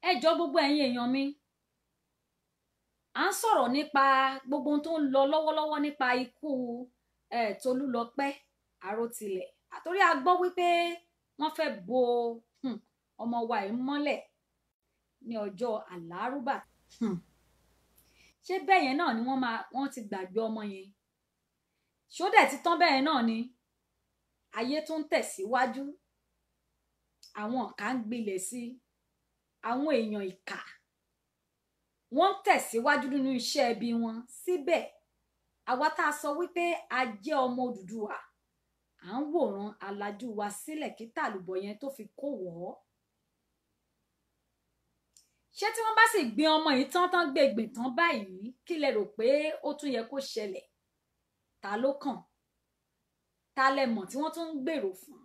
Ẹ jọ gbogbo ẹ̀yin èèyàn mi, à ń sọ̀rọ̀ nípa gbogbo ohun tó ń lọ lọ́wọ́lọ́wọ́ nípa ikú Tolúlọpẹ́ Àròtilẹ̀. Àtorí a gbọ́ wípé wọ́n fẹ́ bo ọmọ wa yìí mọ́lẹ̀ ní ọjọ́ àlárúbà. Ṣé bẹ́ẹ̀ yẹn náà ni wọ́n ti gbàgbé ọmọ yẹn? Ṣó dẹ̀ ti tán bẹ́ẹ̀ náà ni? Ayé tó ń tẹ̀síwájú, àwọn ọ̀kà ń gbilẹ̀ sí, àwọn èèyàn ìkà wọ́n ń tẹ̀síwájú nínú iṣẹ́ ẹbí wọn. Síbẹ̀ àwa tá a sọ wípé a jẹ́ ọmọ Odùduwà, à ń wòran alájú wa sílẹ̀ kí tàlùbọ̀ yẹn tó fi kó wọ̀ ọ́. Ṣé tí wọ́n bá sì gbin ọmọ yìí tán tán gbé gbìn tán báyìí, kí lẹ rò pé ó tún yẹ kó ṣẹlẹ̀? Ta ló kàn? Ta lẹ mọ̀ tí wọ́n tún ń gbèrò fún?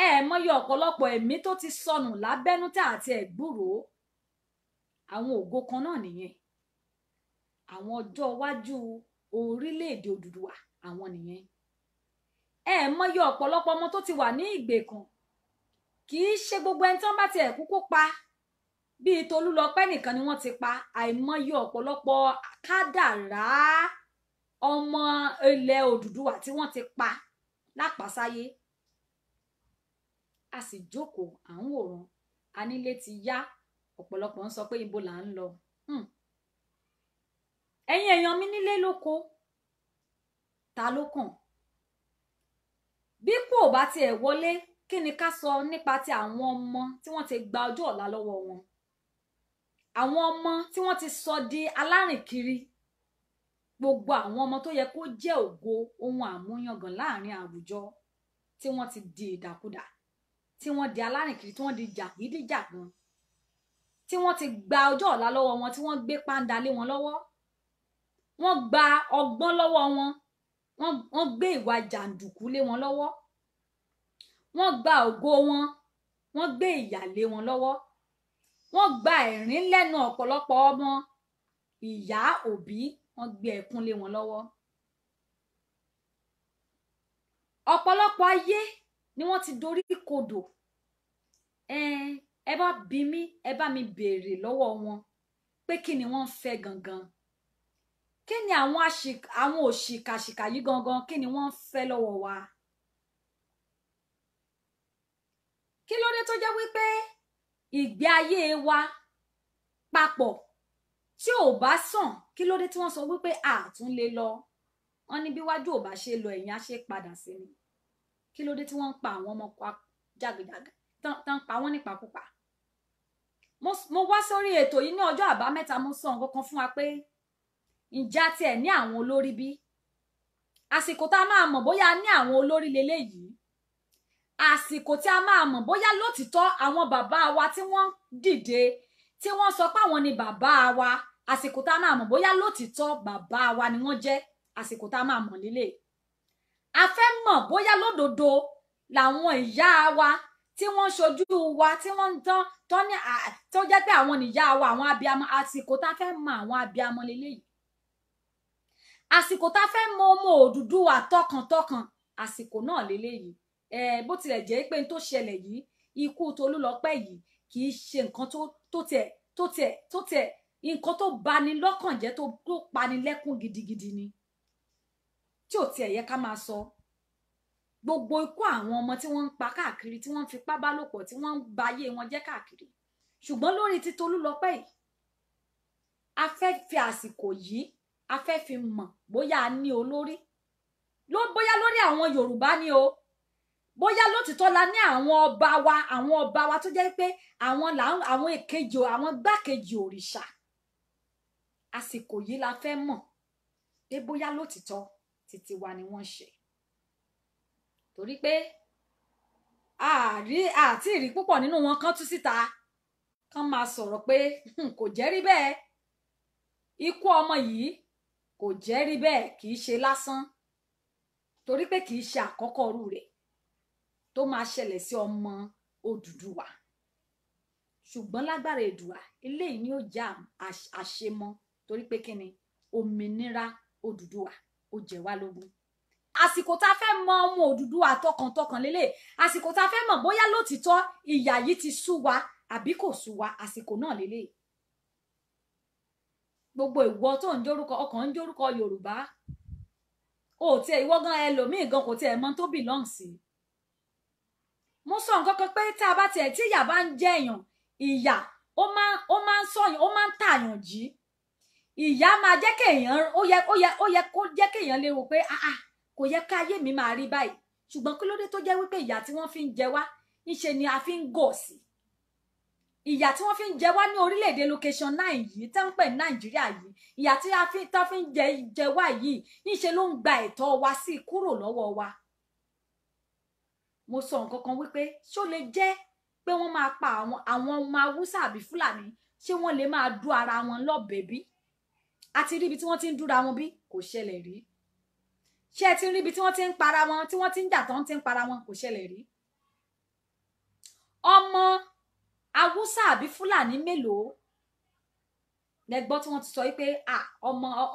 Ẹ mọyì ọ̀pọ̀lọpọ̀ ẹ̀mí tó ti sọnù lábẹ́nú tá àti ẹ̀gbúròó. Àwọn ògo kan náà nìyẹn, àwọn ọjọ́ iwájú orílẹ̀-èdè Odùduwà àwọn nìyẹn. Ẹ mọyì ọ̀pọ̀lọpọ̀ ọmọ tó ti wà ní ìgbèkùn. Kì í ṣe gbogbo ẹni tí wọ́n bá ti ẹ̀ kúkú pa bíi Tolúlọpẹ́ nìkan ni wọ́n ti pa. Àìmọye ọ̀pọ̀lọpọ̀ kádàrá ọmọ ilẹ̀ Odùduwà tí wọ́n ti pa lápàsáyé. A sì jókòó, à ń wòran, anílé ti yá, ọ̀pọ̀lọpọ̀ ń sọ pé ibo là ń lọ. Ẹ̀yin èèyàn mi nílé lóko, ta ló kàn? Bí kò bá tiẹ̀ wọlé, kí ni ká sọ nípa ti àwọn ọmọ tí wọ́n ti gba ọjọ́ ọ̀la lọ́wọ́ wọn? Àwọn ọmọ tí wọ́n ti sọ di alárìnkiri, gbogbo àwọn ọmọ tó yẹ kó jẹ́ ògo ohun àmúyangàn láàrin àwùjọ tí wọ́n ti di ìdàkudà, tí wọ́n di alárìnkiri, tí wọ́n di jàgídíjàgan, tí wọ́n ti gba ọjọ́ ọ̀la lọ́wọ́ wọn, tí wọ́n gbé pàǹdà lé wọn lọ́wọ́, wọ́n gba ọgbọ́n lọ́wọ́ wọn, wọ́n gbé ìwà jàǹdùkú lé wọn lọ́wọ́, wọ́n gba ògo wọn, wọ́n gbé ìyà lé wọn lọ́wọ́, wọ́n gba ẹ̀rín lẹ́nu ọ̀pọ̀lọpọ̀ ọmọ ìyá òbí, wọ́n gbé ẹkún lé wọn lọ́wọ́. Ọ̀pọ̀lọpọ̀ ayé ni wọ́n ti dorí kodò. Ẹ bá bi mí, ẹ bá mi béèrè lọ́wọ́ wọn pé kí ni wọ́n ń fẹ́ gangan? Kí ni àwọn òṣìkàṣìkà yìí gangan, kí ni wọ́n ń fẹ́ lọ́wọ́ wa? Kí ló dé tó jẹ́ wípé ìgbé ayé wa papọ̀ tí ò bá sàn, kí ló dé tí wọ́n sọ wípé àtún lè lọ? Wọ́n ní bí wájú ò bá ṣe lọ, ẹ̀yìn á ṣe padà sí ni. Kí ló dé tí wọ́n ń pa àwọn ọmọ jágejàga, tán pa wọ́n nípakúpa? Mo wá sórí ètò yìí ní ọjọ́ àbámẹ́ta, mo sọ nǹkan kan fún wa pé ǹjẹ́ a tiẹ̀ ní àwọn olórí bí? Àsìkò tá a máa mọ̀ bóyá a ní àwọn olórí leléyìí, àsìkò tí a máa mọ̀ bóyá lótìtọ́ àwọn bàbá wa tí wọ́n dìde, tí wọ́n sọ pé àwọn ni bàbá wa, àsìkò tá a máa mọ̀ bóyá lótìtọ́ bàbá wa ni wọ́n jẹ́, àsìkò tá a máa mọ̀ lílé. A fẹ́ mọ̀ bóyá lódodo làwọn ìyá wa tí wọ́n ṣojú wa, tí wọ́n ń tán tán ní tó jẹ́ pé àwọn nìyá wa, àwọn abiyamọ. Àsìkò tá a fẹ́ mọ̀ àwọn abiyamọ leléyìí, àsìkò tá a fẹ́ mọ̀ ọmọ Odùduwà tọkàntọkàn, àsìkò náà leléyìí. Bó tilẹ̀ jẹ́ pé n tó ṣẹlẹ̀ yìí, ikú Tolúlọpẹ́ yìí kì í ṣe nǹkan tó tiẹ̀ nǹkan tó bani lọ́kàn jẹ́, tó pani lẹ́kún gidigidi ni, tí ò tiẹ̀ yẹ ká máa sọ. Gbogbo ikú àwọn ọmọ tí wọ́n ń pa káàkiri, tí wọ́n ń fipá bá lòpọ̀, tí wọ́n ń ba ayé wọn jẹ́ káàkiri. Ṣùgbọ́n lórí ti Tolúlọpẹ́ yìí, a fẹ́ fi àsìkò yìí, a fẹ́ fi mọ̀ bóyá a ní olórí, bóyá lórí àwọn Yorùbá ni o, bóyá lótìtọ́ la ní àwọn ọba wa, àwọn ọba wa tó jẹ́ pé àwọn èkejì, àwọn gbákejì òrìṣà. Àsìkò yìí la fẹ́ mọ̀ pé bóyá lótìtọ́ títí wa ni wọ́n ṣe. Torí pé àti ìrí púpọ̀ nínú wọn kan tú síta kán máa sọ̀rọ̀ pé kò jẹ́ rí bẹ́ẹ̀, ikú ọmọ yìí kò jẹ́ rí bẹ́ẹ̀, kì í ṣe lásán, torí pé kì í ṣe àkọ́kọ́ irú rẹ̀ tó máa ṣẹlẹ̀ sí ọmọ Odùduwà. Ṣùgbọ́n lágbára Èdùà, eléyìí ni ó jẹ́ àṣemọ, torí pé kí ni òmìnira Odùduwà ó jẹ wá lógún. Àsìkò tá a fẹ́ mọ̀ ọmọ Odùduwà tọkàntọkàn lélẹ̀, àsìkò tá a fẹ́ mọ̀ bóyá lótìtọ́ ìyà yìí ti sú wa, Àbí kò sú wa? Àsìkò náà lélẹ̀. Gbogbo ìwọ tó ń jórúkọ, ọkàn ń jórúkọ Yorùbá, o tiẹ̀ ìwọ gan ẹlòmíì gan kò tiẹ̀ mọ tó belong sí. Mo sọ nǹkan kan pé tá a bá tiẹ̀ tí ìyà bá ń jẹ èèyàn, ìyà ó máa ń sọyàn, ó máa ń tààyàn jí. Ìyà máa jẹ́ kéèyàn, ó yẹ kó jẹ́ kéèyàn lè rò pé ah, kò yẹ káyé mi máa rí báyìí. Ṣùgbọ́n kí ló dé tó jẹ́ wípé ìyà tí wọ́n fi ń jẹ wá ńṣe ni a fi ń gọ̀ sí? Ìyà tí wọ́n fi ń jẹ wá ní orílẹ̀-èdè location 9 yìí tẹ́ ń pè ní Nàìjíríà yìí, ìyà tí a fi tán fi ń jẹ wá yìí ńṣe ló ń gba ẹ̀tọ́ wa sí kúrò lọ́wọ́ wa. Mo sọ nǹkan kan wípé ṣó lè jẹ́ pé wọ́n máa pa àwọn ọmọ Haúsá àbí Fúlàní, ṣé wọ́n lè máa dú ara wọn lọ́bẹ̀ẹ́ bí? A ti rí ibi tí wọ́n ti ń dúra wọn bí? Kò ṣẹlẹ̀ rí. Ṣé ẹ ti rí ibi tí wọ́n ti ń para wọn, tí wọ́n ti ń jà tán ti ń para wọn? Kò ṣẹlẹ̀ rí. Ọmọ Haúsá àbí Fúlàní mélòó lẹ gbọ́ tí wọ́n ti sọ wípé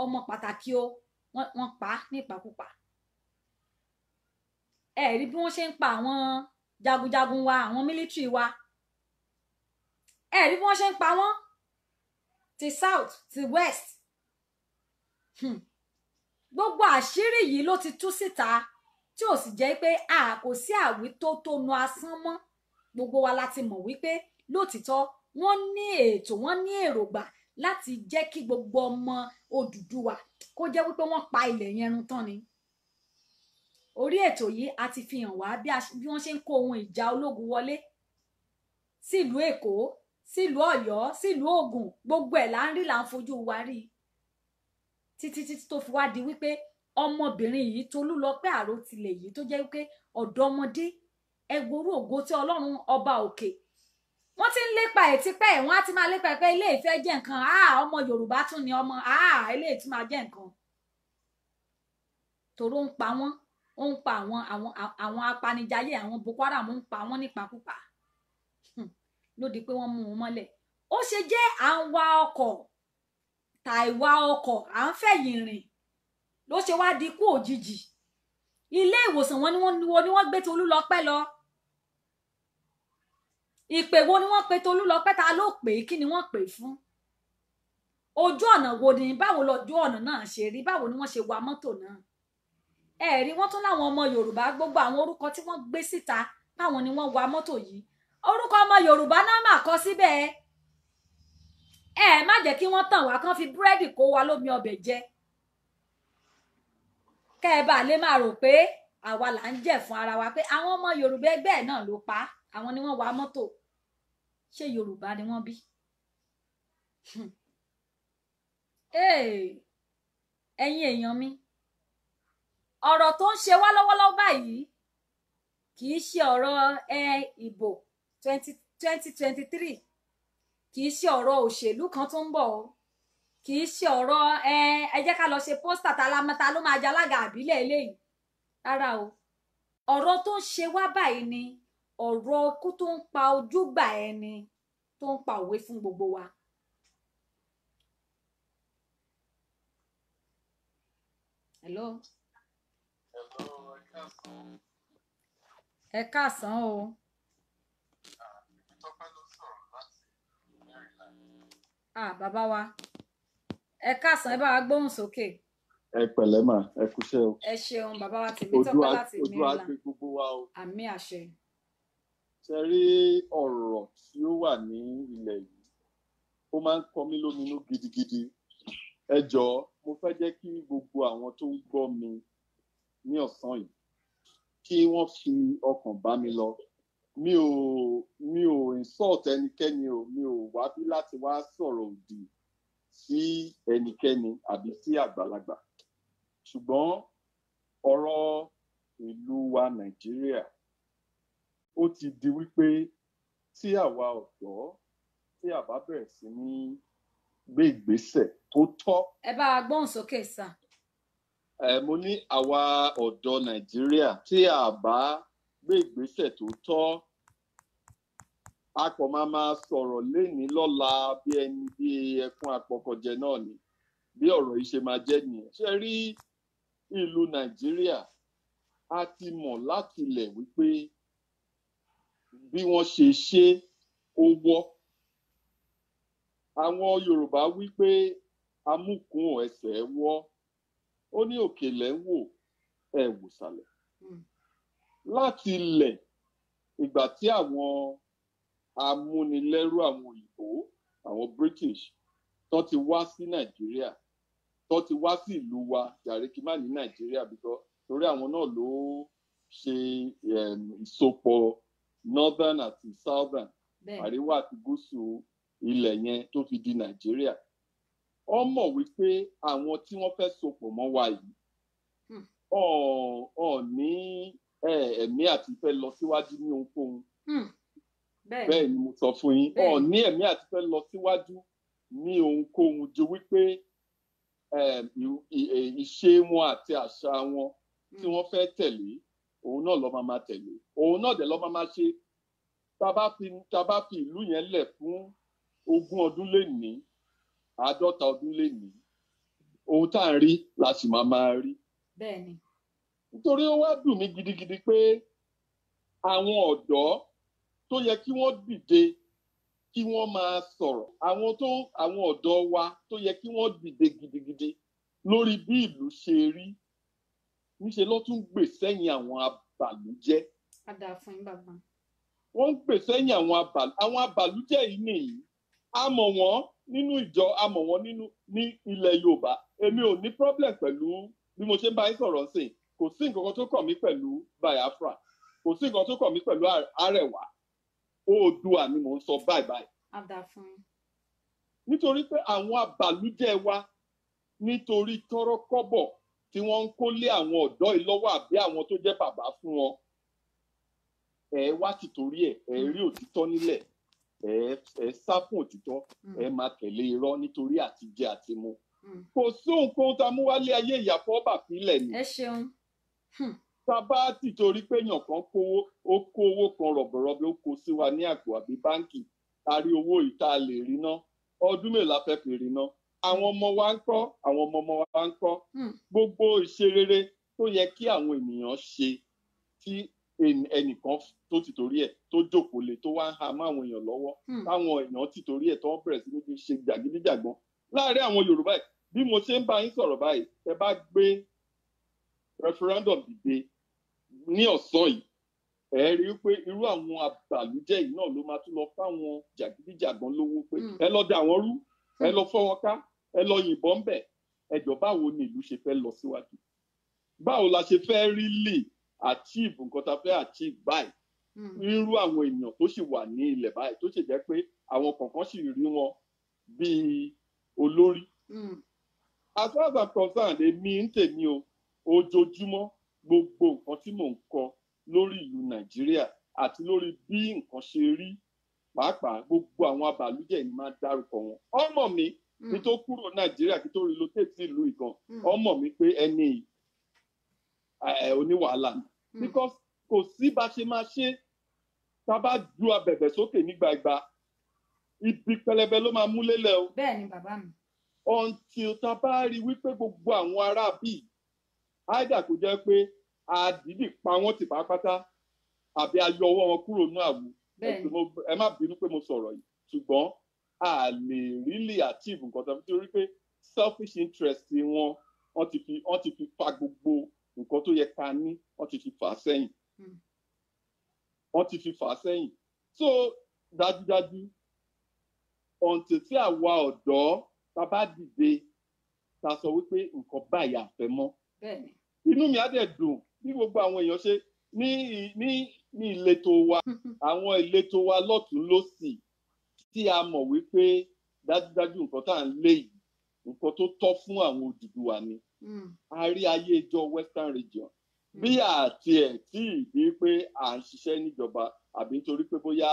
ọmọ pàtàkì o, wọ́n pa á ní ìpakúpa? Ẹ rí bí wọ́n ṣe ń pa àwọn jagunjagun wa, àwọn mílítírì wa, ẹ rí bí wọ́n ṣe ń pa wọ́n ti south ti west. Gbogbo àṣírí yìí ló ti tú síta, tí ò sì jẹ́ pé a kò sí àwítótónu asán mọ́. Gbogbo wa láti mọ̀ wípé lótìtọ́ wọ́n ní ètò, wọ́n ní èrògbà láti jẹ́ kí gbogbo ọmọ Odùduwà kó jẹ́ wípé wọ́n pa ilẹ̀ yẹn run tán ni. Orí ètò yìí a ti fi hàn wá bí wọ́n ṣe ń kó ohun ìjà ológun wọlé sílùú Èkó, sílùú Ọ̀yọ́, sílùú Ògùn, gbogbo ẹ̀ là ń rí, là ń fojú wa rí, títí títí tó fi wá di wípé ọmọbìnrin yìí Tolúlọpẹ́ Àròtilẹ̀ yìí tó jẹ́ wípé ọ̀dọ́mọdé, ẹgbòrú ògo tí Ọlọ́run ọba òkè, wọ́n ti ń lépa ẹ̀ tipẹ́, wọ́n á ti máa lépa ẹ̀ pé ilé ìfẹ́ jẹ́ nǹkan, ọmọ Yorùbá tún ni ọmọ, ilé ìtún máa jẹ́ nǹkan. Tòró ń pa wọ́n, ó ń pa àwọn apanijayé, àwọn Boko Haram ń pa wọ́n nípakúpa, ló di pé wọ́n mú wọn mọ́lẹ̀. Ó ṣe jẹ́ à ń wa ọkọ̀ tàìwa ọkọ̀, à ń fẹ̀yìn rìn, ló ṣe wá di ikú òjijì. Ilé ìwòsàn wọn ni wọ́n gbé Tolúlọpẹ́ lọ. Ìpè wo ni wọ́n pe Tolúlọpẹ́? Ta ló pè é? Kí ni wọ́n pè é fún? Ojú ọ̀nà wo ni? Báwo lọ́jọ́ ọ̀nà náà ṣe rí? Báwo ni wọ́n ṣe wa mọ́tò náà? Ẹ rí, wọ́n tún láwọn ọmọ Yorùbá, gbogbo àwọn orúkọ tí wọ́n gbé síta báwọn ni wọ́n wa mọ́tò yìí, orúkọ ọmọ Yorùbá náà mà kọ síbẹ̀. Ẹ má jẹ́ kí wọ́n tàn wá, kán fi búrẹ́dì kó wa lómi ọbẹ̀ jẹ, kẹ́ ẹ bá lè máa rò pé àwa là ń jẹ̀ fún ara wa, pé àwọn ọmọ Yorùbá ẹgbẹ́ ẹ̀ náà ló pa, àwọn ni wọ́n wa mọ́tò. Ṣé Yorùbá ni wọ́n bí? Ẹ̀yin èèyàn mi, ọ̀rọ̀ tó ń ṣe wá lọ́wọ́lọ́wọ́ báyìí kì í ṣe ọ̀rọ̀ ìbò 2023, kì í ṣe ọ̀rọ̀ òṣèlú kan tó ń bọ̀ o, kì í ṣe ọ̀rọ̀ ẹ jẹ́ ká lọ ṣe pósítà ta ló máa jalága àbílẹ̀ eléyìí. Rárá o, ọ̀rọ̀ tó ń ṣe wá báyìí ni ọ̀rọ̀ ikú tó ń pa ojúgbà ẹni, tó ń pa òwe fún gbogbo wa. Hello. Ẹ káàsán o. Bàbá wa, ẹ káàsán, ẹ bá wa gbóhùn sókè. Ẹ pẹ̀lẹ́ mà, ẹ kúṣẹ́ o. Ẹ ṣeun bàbá wa, Tèmítọ́pẹ́ láti Ojú Maryland. àgbè gbogbo wa o. Àmín àṣẹ. Ṣe rí ọ̀rọ̀ tí ó wà ní ilẹ̀ yìí, ó máa ń kọ mí lóminú gidigidi. Ẹ jọ̀ọ́, mo fẹ́ jẹ́ kí gbogbo àwọn tó ń gbọ́ mi ní ọ̀sán yìí kí wọ́n fi ọkàn bá mi lọ. Mi ò insult ẹnikẹ́ni o, mi ò wá bí láti wá sọ̀rọ̀ òdì sí ẹnikẹ́ni àbí sí àgbàlagbà. Ṣùgbọ́n ọ̀rọ̀ ìlú wa Nàìjíríà, ó ti di wípé tí àwa ọ̀dọ́ tí a bá bẹ̀rẹ̀ sí ní gbé ìgbésẹ̀ tó tọ́. Ẹ bá wa gbóhùn sókè sà. Mo ní àwa ọ̀dọ́ Nàìjíríà tí a bá gbé ìgbésẹ̀ tó tọ́, a kò máa sọ̀rọ̀ lénìí lọ́la bí ẹni bí ẹkún apọkọjẹ náà ni, bí ọ̀rọ̀ yìí ṣe máa jẹ́ nìyẹn. Ṣé rí ìlú Nàìjíríà, a ti mọ̀ láti ilẹ̀ wípé bí wọ́n ṣe ṣe ó wọ́. Àwọn Yorùbá wí pé amúkùn ẹsẹ̀ wọ́, ó ní òkè lẹ́ ń wò, ẹ wò sàlẹ̀. Láti ilẹ̀ ìgbà tí àwọn amúnilẹ́rú, àwọn òyìnbó, àwọn British tó ti wá sí Nàìjíríà, tó ti wá sí ìlú wa jàre, kí má ní Nàìjíríà bíkọ́ torí àwọn náà ló ṣe ìsopọ̀ northern àti southern, àríwá àti gúúsù ilẹ̀ yẹn tó fi di Nàìjíríà. Wọ́n mọ̀ wípé àwọn tí wọ́n fẹ́ sopọ̀ mọ́ wa yìí ọ̀ ní ẹ̀mí àti fẹ́ lọ síwájú ní ohunkóhun. Bẹ́ẹ̀ ni mo sọ fún yín, ọ̀ ní ẹ̀mí àti fẹ́ lọ síwájú ní ohunkóhun ju wípé ìṣe wọn àti àṣà wọn tí wọ́n fẹ́ tẹ̀lé, òun náà ló máa tẹ̀lé, òun náà dẹ̀ ló máa ṣe. Tá bá fi ìlú yẹn lẹ̀ fún 20 ọdún lénìí, 50 ọdún lénìí, ohun tá à ń rí la sì máa rí. Bẹ́ẹ̀ni. Nítorí ó wá dùn mí gidigidi pé àwọn ọ̀dọ́ tó yẹ kí wọ́n dìde kí wọ́n máa sọ̀rọ̀, àwọn ọ̀dọ́ wa tó yẹ kí wọ́n dìde gidigidi lórí bí ìlú ṣe rí, níṣe ló tún gbè sẹ́yìn àwọn abàlújẹ́. A dà fún yín bàbá. Wọ́n ń gbè sẹ́yìn àwọn abàlújẹ́ yìí nìyí. A mọ̀ wọ́n nínú ìjọ, a mọ̀ wọ́n nínú ní ilẹ̀ Yorùbá. Èmi ò ní problem pẹ̀lú bí mo ṣe ń bá yín sọ̀rọ̀ sí. Kò sí nǹkan kan tó kàn mí pẹ̀lú Biafra, kò sí nǹkan tó kàn mí pẹ̀lú Arẹwà. Oòduà ni mò ń sọ báyìí báyìí. A dà fún yín. Nítorí pé àwọn abàlújẹ́ wa, nítorí tọ́rọ́ kọ́bọ̀ tí wọ́n ń kó lé àwọn ọ̀dọ́ yìí lọ́wọ́ àbí àwọn tó jẹ́ bàbá fún wọn, ẹ wá ti torí ẹ rí òtítọ́ nílẹ̀, ẹ sá fún òtítọ́, ẹ máa tẹ̀lé irọ́ nítorí àtijẹ àti mu. Kò sí ohunkóhun tá a mú wálé ayé, ìyàfọ́ ọba fílẹ̀ ni. Ẹ ṣeun. Tá a bá ti torí pé èèyàn kan kówó, ó kó owó kan rọ̀bọ̀rọ̀bẹ̀, ó kó sí wa ní àpò àbí báǹkì, a rí owó yìí tá a lè rí ná, ọdún mélòó la fẹ́ fi rí ná? Àwọn ọmọ wa ń kọ́, àwọn ọmọ ọmọ wa ń kọ́. Gbogbo ìṣe rere tó yẹ kí àwọn ènìyàn ṣe tí ẹnìkan tó ti torí ẹ̀ tó jókòó lé tó wá ń ha máwọn èèyàn lọ́wọ́, táwọn èèyàn ti torí ẹ̀ tó ń bẹ̀rẹ̀ sí ní fi ṣe jàgídíjàgbọ́n láàárín àwọn Yorùbá yìí. Bí mo ṣe ń bá yín sọ̀rọ̀ báyìí, ẹ bá gbé referendum dìde ní ọ̀sán yìí, ẹ rí i pé irú àwọn àbàlújẹ́ yìí náà ló máa tún lọ fáwọn jàgídíjàgbọ́n lówó pé ẹ lọ dà wọ́n rú, ẹ lọ fọ́ wọn ká, ẹ lọ yìnbọn bẹ̀. Ẹ jọ̀ọ́, báwo ni ìlú ṣe fẹ́ lọ síwájú? Báwo la ṣe fẹ́ really achieve nǹkan tá a fẹ́ achieve báyìí? Irú àwọn èèyàn tó sì wà ní ilẹ̀ báyìí tó sì jẹ́ pé àwọn kọ̀ọ̀kan sì rí wọn bíi olórí. As far as I'm concerned, èmi ń tèmi o, ojoojúmọ́ gbogbo nǹkan tí mò ń kọ lórí ìlú Nàìjíríà àti lórí bí nǹkan ṣe rí, pàápàá gbogbo àwọn abàlújẹ́ ni máa dárúkọ wọn. Ọmọ mi kí tó kúrò Nàìjíríà, kí tó relocate sí ìlú ìkan, ọmọ mi pé ẹni oníwàhálà ni. Because kò sí bá ṣe máa ṣe, tá a bá ju abẹ̀bẹ̀ sókè nígbà ìgbà, ibi pẹlẹbẹ ló máa mú lélẹ̀ o. Bẹ́ẹ̀ ni bàbá mi. Until tá a bá rí wípé gbogbo àwọn ará bíi áìdà kò jẹ́ pé a dìídì pa wọ́n tì pátápátá àbí a yọ ọwọ́ wọn kúrò ní àwo. Ẹ má bínú pé mo sọ̀rọ̀ yìí, ṣùgbọ́n a lè really achieve nǹkan tó fi torí pé selfish interest wọn, wọ́n ti fi fa gbogbo nǹkan tó yẹ ká ní, wọ́n ti fi fà á sẹ́yìn. Wọ́n ti fi fà á sẹ́yìn. So dájúdájú, until tí àwa ọ̀dọ́ ta bá dìde, ta sọ wípé nǹkan báyìí a fẹ́ mọ́. Inú mi á dẹ̀ dùn bí gbogbo àwọn èèyàn ṣe ní ní ìletò wa, àwọn ìletò wa lọ́tùn lósì, tí a mọ̀ wípé dájúdájú nǹkan tá à ń lé yìí, nǹkan tó tọ́ fún àwọn Odùduwà ni. A rí ayé ìjọ Western region bí àti ẹ̀ tí ìdí pé à ń ṣiṣẹ́ níjọba àbí nítorí pé bóyá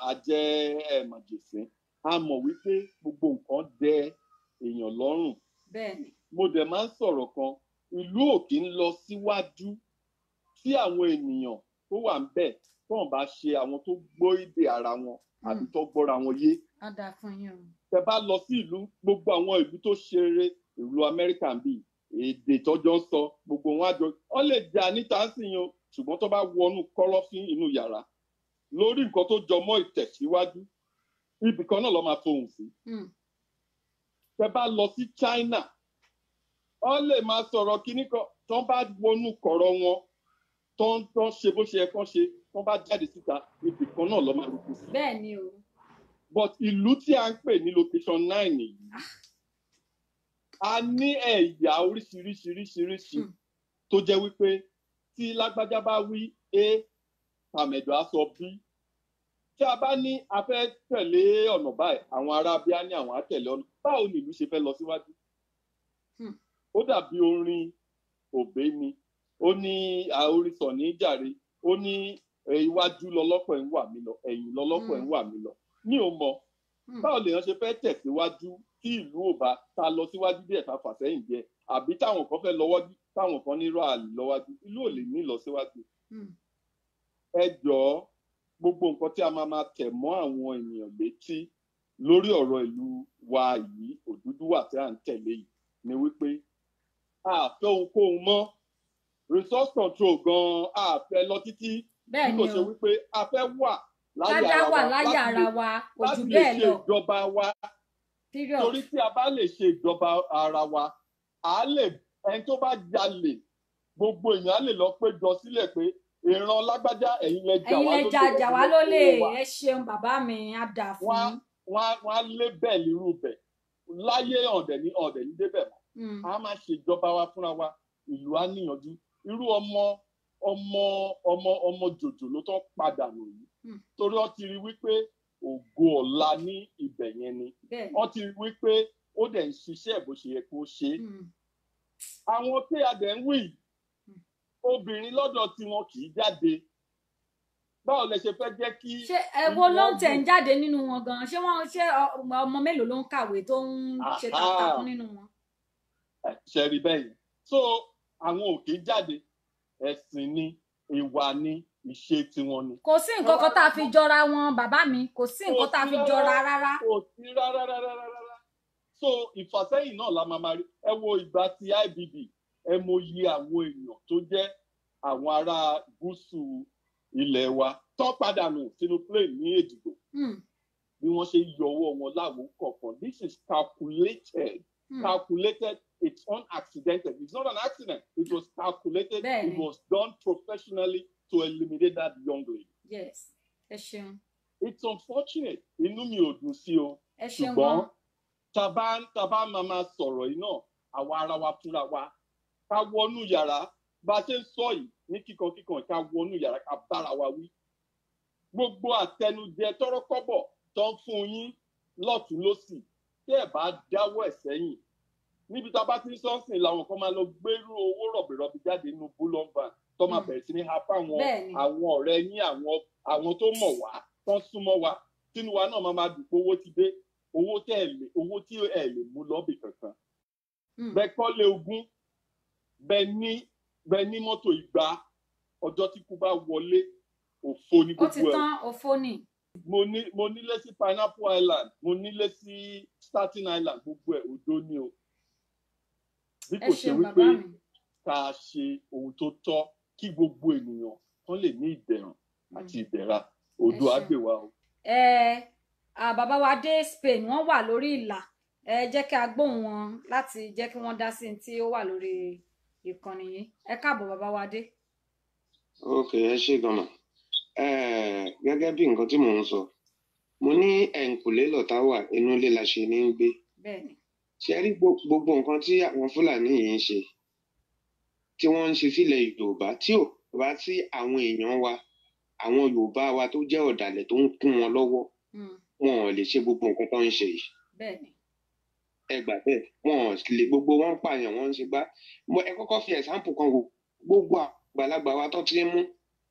a jẹ́ màjèsín, a mọ̀ wípé gbogbo nǹkan dẹ èèyàn lọ́rùn. Mo dẹ̀ máa ń sọ̀rọ̀ kan, ìlú ò kí ń lọ síwájú tí àwọn ènìyàn tó wà ń bẹ̀ tó ń bá ṣe àwọn tó gbọ́ èdè ara wọn àbí tó gbọ́ra wọn yé. Á dáa fún yín o. Tẹ bá lọ sí ìlú, gbogbo àwọn ìlú tó ṣeré, ìlú Amẹ́ríkà ń bì, èdè tọ́jọ́ ń sọ gbogbo wọn àjọ, wọ́n lè jà níta sí yín o, ṣùgbọ́n tó bá wọnú kọ́lọ́fín inú yàrá, lórí nǹkan tó jọ mọ́ ìtẹ̀síwájú, ibì kan náà ló máa fohùn sí. Tẹ́ bá lọ sí China, wọ́n lè máa sọ̀rọ̀ kíní kan, tán bá wọnú kọ̀rọ̀ wọn, tán ṣe bó ṣe yẹ kán ṣe, tán bá jáde síta, ibì kan náà ló máa rúkú sí. Bẹ́ẹ̀ ni o. But ìlú tí a ń pè ní location 9 yìí, a ní ẹ̀yà oríṣiríṣiríṣiríṣi tó jẹ́ wípé tí lágbájá bá wí A, tàmẹ̀dò á sọ B. Tí a bá ní a fẹ́ tẹ̀lé ọ̀nà báyìí, àwọn ará bíá ní àwọn á tẹ̀lé ọ̀nà. Báwo ni ìlú ṣe fẹ́ lọ síwájú? Ó dàbí orin Òbé ni. Ó ní orin Sọ̀ní jàre. Ó ní iwájú lọlọ́pọ̀ ń wà mí lọ, ẹ̀yìn lọlọ́pọ̀ ń wà mí lọ. Mi ò mọ̀. Báwo lèèyàn ṣe fẹ́ tẹ̀síwájú tí ìlú ò bá ta lọ síwájú díẹ̀, ta fà sẹ́yìn díẹ̀, àbí táwọn kan fẹ́ lọ́wọ́jú, táwọn kan ní rọ àlè lọ́wájú, ìlú ò lè ní lọ síwájú. Ẹ jọ̀ọ́, gbogbo nǹkan tí a máa máa tẹ̀ mọ́ àwọn ènìyàn létí lórí ọ̀rọ̀ ìlú wa yìí, Odùduwà tí à ń tẹ̀lé yìí, ni wípé a fẹ́ ohunkóhun mọ́. Resource control gan-an a fẹ́ lọ títí. Bẹ́ẹ̀ bí kò ni ṣe o. wípé a fẹ́ wà láyé Ká dá ara wà wa, láyé ara wa, kò láti jù lè bẹ́ẹ̀ ṣe lọ. ìjọba wa. Period. Torí tí a bá lè ṣe ìjọba ara wa, a lè, ẹni tó bá jalè, gbogbo èèyàn á lè lọ péjọ sílẹ̀ pé ìran lágbájá, ẹ̀yin lẹ jà Ẹ̀yin wá lẹ lólè, jà wá ẹ̀yin lẹ lólè. kó wa. Ẹ ṣeun bàbá mi, á dà fún yín. Wọ́n á lé bẹ́ẹ̀ lírú bẹ̀ láyé, ọ̀dẹ̀ ní débẹ̀ mọ́. A máa ṣèjọba wa fúnra wa, ìlú á níyànjú. Irú ọmọ ọmọ ọmọ ọmọ jòjòló tó padà nù yìí, torí wọ́n ti rí wípé ògo ọ̀la ní ibẹ̀ yẹn ni. Wọ́n ti rí wípé ó dẹ̀ ń ṣiṣẹ́ bó ṣe yẹ kó ṣe. Àwọn tí a dẹ̀ ń wí yìí, obìnrin lọ́dọ̀ tí wọn kì í jáde. Báwo lẹ ṣe fẹ́ jẹ́ kí Ṣé ẹ wo ló ń tẹ̀ ń jáde nínú wọn gan-an? Ṣé wọ́n ṣé ọmọ mélòó ló ń kàwé tó ń ṣe takuntakun nínú wọn? Ṣe rí bẹ́ẹ̀ yẹn. So àwọn ò kì í jáde, ẹ̀sìn ni, ìwà ni, ìṣe tiwọn ni. Kò sí nǹkan kan tá a fi jọra wọn, bàbá mi, kò sí nǹkan tá a fi jọra rárá. Kò sí rárá rárá rárá. So ìfàsẹ́yìn náà la máa máa rí. Ẹ wo ìgbà tí IBB, ẹ mọ iye àwọn èèyàn tó jẹ́ àwọn ará gúúsù ilẹ̀ wa tó padà nù sínú plane ní Èjìgbò, bí wọ́n ṣe yọ ọwọ́ wọn láwo kọ̀ọ̀kan. This is calculated. Calculated, it's unaccidental. It's not an accident. It was calculated. Bẹ́ẹ̀ni. It was done professionally to eliminate that young lady. Yes, ẹ ṣeun. It's unfortunate. Inú mi ò dùn sí o. Ẹ ṣeun Ṣùgbọ́n gan. tàbá máa máa sọ̀rọ̀ yìí náà, àwa ara wa fúnra wa, ká wọnú yàrá bá a ṣe ń sọ yìí ní kíkankíkan, ká wọnú yàrá ká bára wa wí. Gbogbo àtẹnujẹ tọ́rọ́kọ́bọ̀ tó ń fún yín lọ́tùn lósì, tí ẹ bá dáwọ́ ẹ̀ sẹ́yìn. Níbi tá a bá ti ń sọ́sìn làwọn kan máa lọ gbérú owó rọ̀bìrọ̀bì jáde nínú bullion van tó máa bẹ̀rẹ̀ sí ní ha fáwọn àwọn ọ̀rẹ́ yín, àwọn tó mọ̀ wá, tó ń súnmọ́ wa, tínú wa náà máa máa dùn pé owó ti dé, owó tẹ́ ẹ lè, owó tí ẹ lè mú lọ́bì kankan. Bẹ́ẹ̀ kọ́lé ogún, bẹ́ẹ̀ ní mọ́tò 200, ọjọ́ tí kú bá wọlé, òfo ni Ó ti gbogbo ẹ̀. tán, òfo ni. Mo nílé sí Pineapple Island, mo nílé sí Staten Island, gbogbo ẹ̀ òdo ni o. Bí Ẹ kò ṣe ṣeun wípé bàbá mi. ká ṣe ohun tó tọ́ kí gbogbo ènìyàn kán lè ní ìdẹ̀rùn àti ìdẹ̀ra. Odò Ẹ á ṣeun. gbè wá o. Ẹ bàbá wa dé Spain, wọ́n wà lórí ìlà. Ẹ jẹ́ kí a gbóhùn wọn láti jẹ́ kí wọ́n dá sí ní tí ó wà lórí ìkànnì yìí. Ẹ káàbọ̀ bàbá wa dé. Ok, ẹ ṣé gan-an. Gẹ́gẹ́ bí nǹkan tí mò ń sọ, mo ní ẹ̀ǹkùlé lọ̀tá wà, inú ilé la ṣe ní í gbé. Bẹ́ẹ̀ni. Ṣe rí gbogbo nǹkan tí àwọn Fúlàní yìí ń ṣe, tí wọ́n ń ṣe sílẹ̀ Yorùbá, tí ò bá sí àwọn èèyàn wa, àwọn Yorùbá wa tó jẹ́ ọ̀dàlẹ̀ tó ń kún wọn lọ́wọ́, wọn ò lè ṣe gbogbo nǹkan tó ń ṣe yìí. Bẹ́ẹ̀ni. Ẹ gbà bẹ́ẹ̀, wọn ò lè, gbogbo wọn ń pààyàn, wọn ń ṣe gbá. Ẹ kọ́kọ́ fi ẹ̀sáǹpù kan wò, gbogbo àgbàlagbà wa tó ti ń mú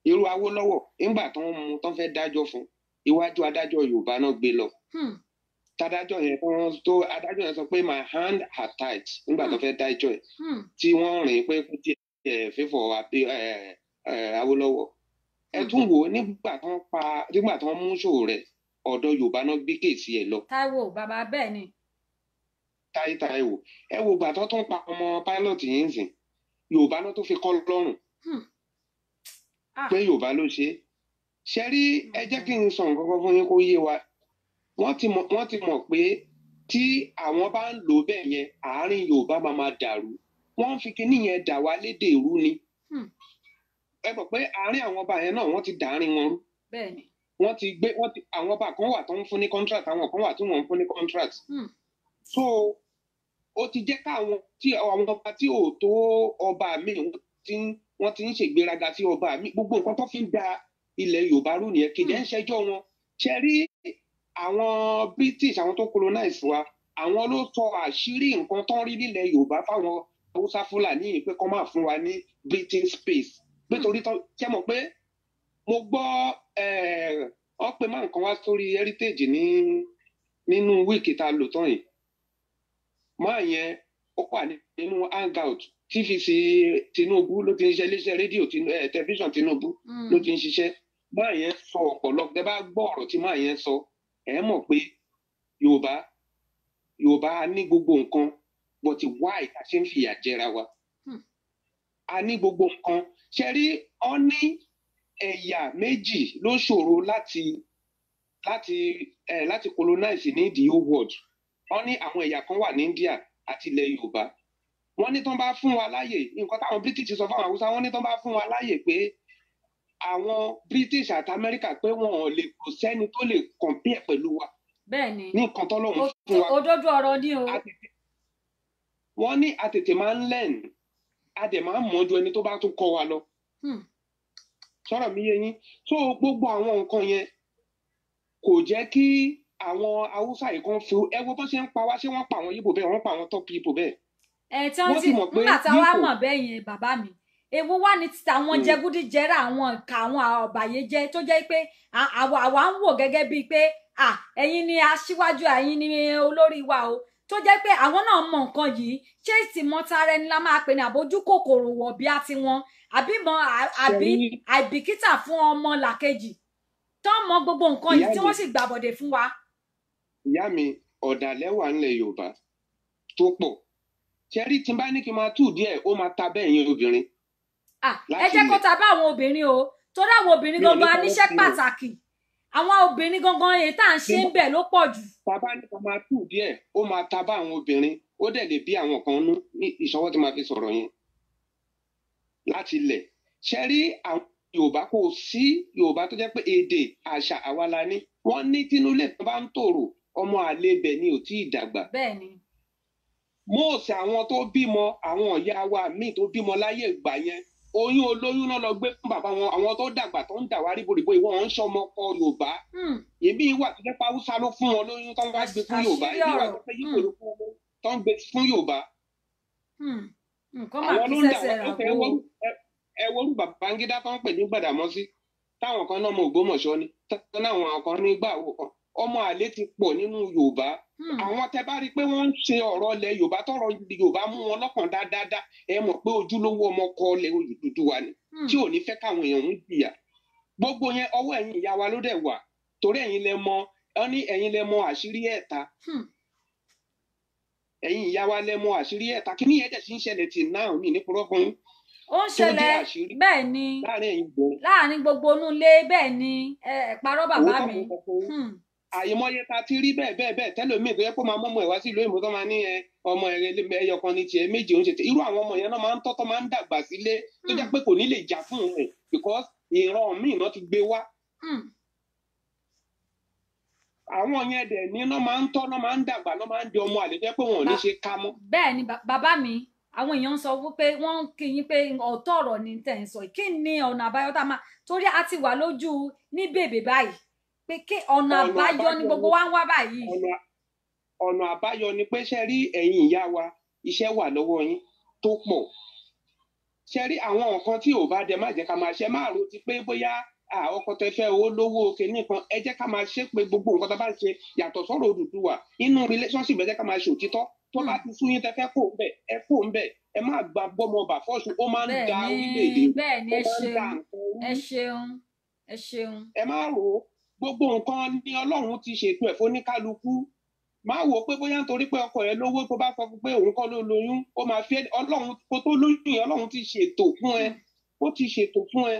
irú Awólọ́wọ̀ nígbà tó ń mú tó ń fẹ́ dájọ́ fún, iwájú adájọ́ Yorùbá náà gbé lọ. Tadájọ́ yẹn tó adájọ́ yẹn sọ pé my hand are tied nígbà tó fẹ́ dájọ́ ẹ̀, tí wọ́n rìn pé kó tiẹ̀ fífọ̀ Awólọ́wọ̀. Ẹ tún wò ó nígbà tó ń pa, nígbà tó ń mú Sowore, ọ̀dọ̀ Yorùbá náà gbé case ẹ̀ lọ. Táíwò bàbá, bẹ́ẹ̀ ni. Táyé Táíwò. Ẹ wo ìgbà tó tún pa ọmọ pilot yìí ń sìn, Yorùbá náà tó fi kọ́ lọ́rùn pé Yorùbá ló ṣe é. Ṣe rí, ẹ jẹ́ kí n sọ nǹkan kan fún yín kó yé wa. Wọ́n ti mọ̀ pé tí àwọn bá ń lò bẹ́ẹ̀ yẹn, àárín Yorùbá máa ma dàrú. Wọ́n ń fi kinní yẹn dà wá lédè rú ni. Ẹ mọ̀ pé àárín àwọn ọba yẹn náà wọ́n ti dàárín wọn rú. Wọ́n ti gbé àwọn ọba kan wà tó ń fún ní contract, àwọn kan wà tí wọ́n ń fún ní contract. So ó ti jẹ́ káwọn tí àwọn ọba tí ò tó ọba mi wọ́n ti ń ṣègbéraga sí ọba mi. Gbogbo nǹkan tó fi ń da ilẹ̀ Yorùbá rú nìyẹn. Kìdẹ́ ń ṣẹjọ́ wọn. Ṣe rí àwọn British, àwọn tó colonize wa, àwọn ló sọ àṣírí nǹkan tó ń rí nílẹ̀ Yorùbá fáwọn Haúsá Fúlàní pé kó máa fún wa ní breathing space. Nítorí ṣe mọ̀ pé mo gbọ́ ọ pé máa nǹkan wá sórí heritage nínú wíìkì tá a lò tán yìí. Máa yẹn ó wà nínú hangout TVC Tinubu ló ti ń ṣiṣẹ́, iléeṣẹ́ rédíò tẹlifíṣàn Tinubu ló ti ń ṣiṣẹ́. Máa yẹn sọ ọ̀pọ̀lọpọ̀, tẹ́ bá gbọ́ ọ̀rọ̀ tí máa yẹn sọ, ẹ mọ̀ pé Yorùbá ní gbogbo nǹkan, but why ta ṣe ń fìyà jẹra wa? A ní gbogbo nǹkan. Ṣe rí, ọ ní ẹ̀yà méjì ló ṣòro láti colonize ní the whole world. Wọ́n ní àwọn ẹ̀yà kan wà ní India àti ilẹ̀ Yorùbá. Wọ́n ní tán bá fún wa láàyè, nǹkan táwọn British sọ fáwọn Haúsá, wọ́n ní tán bá fún wa láàyè pé àwọn British àti America pé wọn ò lè, kò sẹ́ni tó lè compare pẹ̀lú wa. Bẹ́ẹ̀ni. Ní nǹkan tọ́lọ́run fún wa. Òdodo ọ̀rọ̀ ni o. Wọ́n ní a tètè máa ń learn, a dẹ̀ máa ń mọ̀ ju ẹni tó bá tún kọ́ wa lọ. Sọ̀rọ̀ mi yé yín. So gbogbo àwọn nǹkan yẹn kò jẹ́ kí àwọn Haúsá yìí kan fi ẹ wo bó ṣe ń pa wá, ṣé wọ́n pa àwọn Yíbò bẹ́ẹ̀, wọ́n pa àwọn top Yíbò bẹ́ẹ̀. Ẹ tí wọ́n ti nígbà táwa mọ̀ bẹ́ẹ̀ yẹn bàbá mi, èwo wá ní títa àwọn jẹgúdíjẹrá, àwọn ìka, àwọn ọ̀bàyéjẹ́ tó jẹ́ pé àwa ń wò gẹ́gẹ́ bíi pé ẹ̀yin ni aṣíwájú, ẹ̀yin ni olórí wa o, tó jẹ́ pé àwọn náà mọ nǹkan yìí. Ṣé ìtìmọ̀tara ẹni la máa pè ní àbójú kòkòrò wọ̀bí àti wọn, àbí mọ àbí àìbìkítà fún ọmọ làkejì tó mọ gbogbo nǹkan yìí tí wọ́n sì gbàbọ̀dè fún wa. Ìyá mi, ọ̀dàlẹ̀ wà ńlẹ̀ Yorùbá tó pọ̀. Ṣe rí, tí n bá ní kí n máa tú díẹ̀, ó máa ta bẹ́ẹ̀ yẹn obìnrin. Ẹ jẹ́ kó ta bá àwọn obìnrin o, torí àwọn obìnrin gangan a níṣẹ́ pàtàkì. Àwọn obìnrin gangan èyí tá à ń ṣe ń bẹ̀ ló pọ̀ jù. Bàbá ní ká máa tú díẹ̀, ó máa ta bá àwọn obìnrin, ó dẹ̀ lè bí àwọn kan nú ní ìṣọwọ́ tí máa fi sọ̀rọ̀ yẹn láti ilẹ̀. Ṣe rí, àwọn Yorùbá kò sí Yorùbá tó jẹ́ pé èdè àṣà àwa la ní. Wọ́n ní tínúlé tó bá ń tòrò, ọmọ àlè ibẹ̀ ni ò tí ì dàgbà. Bẹ́ẹ̀ni. Mọ́ọ̀sì àwọn tó bímọ, àwọn ìyá wa míì tó bímọ láyé ìgbà yẹn, oyún olóyún náà lọ gbé fún bàbá wọn. Àwọn tó dàgbà tó ń dà wá ríboríbo, ìwọ ń ṣọmọ kọ Yorùbá. Èmi wà tó jẹ́ pé Haúsá ló fún wọn lóyún tó ń wá gbé fún Yorùbá. Èmi wà tó jẹ́ Yíbò ló fún wọn tó ń gbé fún Yorùbá. Àwọn ló ń dà wá. Ẹ worú Babangida tó ń pè ní Gbàdàmọ́sí, táwọn kan náà mọ Ògbómọ̀ṣọ́ ni, táwọn kan ní gbà ọmọ àlè ti pọ̀ nínú Yorùbá. Àwọn tẹ bá rí i pé wọ́n ń ṣe ọ̀rọ̀ ilẹ̀ Yorùbá, tọ̀rọ̀ Yorùbá mú wọn lọ́kàn dáadáa, ẹ mọ̀ pé ojúlówó ọmọ kọ ilẹ̀ Odùduwà ni, tí ò ní fẹ́ káwọn èèyàn ń jìyà. Gbogbo yẹn ọwọ́ ẹ̀yin ìyá wa ló dẹ̀ wà, torí ẹ̀yin lẹ mọ̀, ọ ní ẹ̀yin lẹ mọ̀ àṣírí ẹ̀ta. Ẹ̀yin ìyá wa lẹ mọ̀ àṣírí ẹ̀ta. Kí ni ẹ̀jẹ̀ sì ń ṣẹlẹ̀ tì náà mi ní purọ́ fún yín. Ó ń ṣẹlẹ̀ bẹ́ẹ̀ ni láàrin gbogbo inú ilé, bẹ́ẹ̀ ni ẹ parọ́ bàbá mi. Àyèmọye ta ti rí bẹ́ẹ̀ bẹ́ẹ̀ bẹ́ẹ̀ tẹ́lòmíì tó yẹ kó máa mọ́mọ́ ẹ̀ wá sí ìlú òyìnbó tó máa ní ẹ ọmọ ẹyọ kan ní tiẹ̀ méjì oúnjẹ irú àwọn ọmọ yẹn náà máa ń tọ́tọ́ máa ń dàgbà sílé tó jẹ́ pé kò ní lè jà fún un because ìran míì náà ti gbé wá. Àwọn yẹn dẹ̀ ní náà máa ń tọ́ náà máa ń dàgbà náà máa ń di ọmọ àlè tó yẹ pé wọn ò ní ṣe ká mọ́. Bẹ́ẹ̀ ni bàbá mi, àwọn èèyàn ń sọ wípé wọ́n ń kí yín pé ọ̀tọ̀ ọ̀rọ̀ ni tẹ̀ ń sọ. Kí ni ọ̀nà àbáyọ tá a máa, torí a ti wà lójú ní bèbè báyìí pé kí ọ̀nà àbáyọ ni gbogbo wa ń wá báyìí. Ọ̀nà àbáyọ ni pé ṣe rí ẹ̀yin ìyá wa, iṣẹ́ wà lọ́wọ́ yín tó pọ̀. Ṣe rí àwọn nǹkan tí ò bá dẹ má jẹ́ ká máa ṣe, máa ro ti pé bóyá ọkọ tẹ fẹ́ owó lówó kìíní kan, ẹ jẹ́ ká máa ṣe pé gbogbo nǹkan tá a bá ń ṣe yàtọ̀ sọ́rọ̀ Odùduwà inú relationship, ẹ jẹ́ ká máa ṣe òtítọ́. Tó bá ti sú yín tẹ fẹ́ kó ń bẹ̀, ẹ kó ń bẹ̀, ẹ má gba bọ́mọ bà fọ́ọ̀ṣù, ó máa ń da orílẹ̀-èdè, ó máa ń da nǹkan rú. Ẹ ṣeun, ẹ ṣeun. Ẹ má rò ó, gbogbo nǹkan ni Ọlọ́run ti ṣètò ẹ̀ fóníkálukú. Má wò ó pé bóyá nítorí pé ọkọ ẹ lówó tó bá sọ fún pé òun kọ́ ló lóyún, ó máa fi Ọlọ́run kó tó lóyún yẹn, Ọlọ́run ti ṣètò fún ẹ, ó ti ṣètò fún ẹ.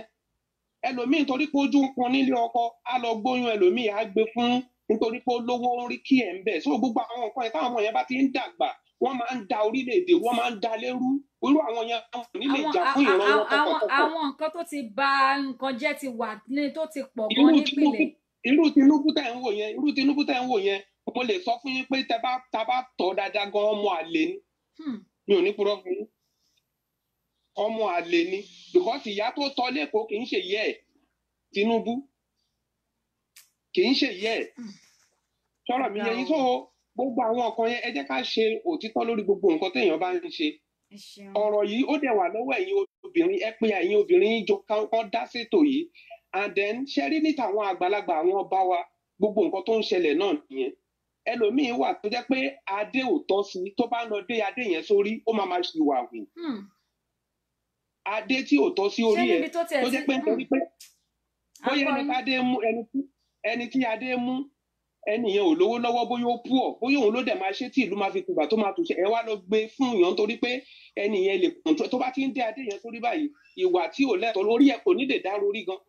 Ẹlòmíì torí pé ojú ń pọn nílé ọkọ, á lọ gbóyún ẹlòmíì á gbé fún nítorí pé olówó ń rí kí ẹ̀ ń bẹ̀. So gbogbo àwọn nǹkan yẹn táwọn ọmọ yẹn bá ti ń dàgbà, wọ́n máa ń da orílẹ̀-èdè, wọ́n máa ń da lérú. Irú àwọn yẹn wọn ò ní lè Àwọn jà fún ìran wọn tọkàntọkàn. Àwọn nǹkan tó ti ba nǹkan jẹ́ ti wà ní tó ti pọ̀ gan Irú Tinubu, nípìnlẹ̀. irú Tinubu tẹ̀ ń wò yẹn, irú Tinubu tẹ̀ ń wò yẹn, mo lè sọ fún yín pé tẹ bá ta bá tọ̀ dáadáa gan, ọmọ àlè ni. Mi ò ní purọ́ fún yín, ọmọ àlè ni, because ìyá tó tọ́ lẹ́kọ̀ọ́ kì í ṣe ìyá ẹ̀. Tinubu kì í ṣe ìyá ẹ̀. Sọ̀rọ̀ mi Ga yẹ yín? o. So gbogbo àwọn nǹkan yẹn, ẹ jẹ́ ká ṣe òtítọ́ lórí gbogbo nǹkan téèyàn bá ń ṣe. Ẹ ṣeun. Ọ̀rọ̀ yìí ó dẹ̀ wà lọ́wọ́ ẹ̀yin obìnrin. Ẹ pé ẹ̀yin obìnrin yín jọ kán dá sétò yìí. And then ṣe rí ní tàwọn àgbàlagbà, àwọn ọba wa, gbogbo nǹkan tó ń ṣẹlẹ̀ náà nìyẹn. Ẹlòmíín wà tó jẹ́ pé adé ò tọ́ sí, tó bá ń lọ dé adé yẹn sórí, ó máa máa ṣìwà hù. Adé tí ò tọ́ sí Ṣé orí ẹ̀, níbi tó tiẹ̀ tó ti jẹ́ pé nítorí pé à ń bóyá gbọ́ ẹni yín. tádé mú, ẹni tí adé mú, ẹni yẹn ò lówó lọ́wọ́, bóyá ó pọ̀, bóyá òun ló dẹ̀ máa ṣe tí ìlú máa fi tùbà tó máa tùṣe, ẹ wá lọ gbé fún yàn nítorí pé ẹni yẹn lè control. Tó bá ti ń dé adé yẹn sórí báyìí, ìwà tí ò lẹ́tọ̀ọ́ lórí ẹ̀, kò ní lè dá lórí gan.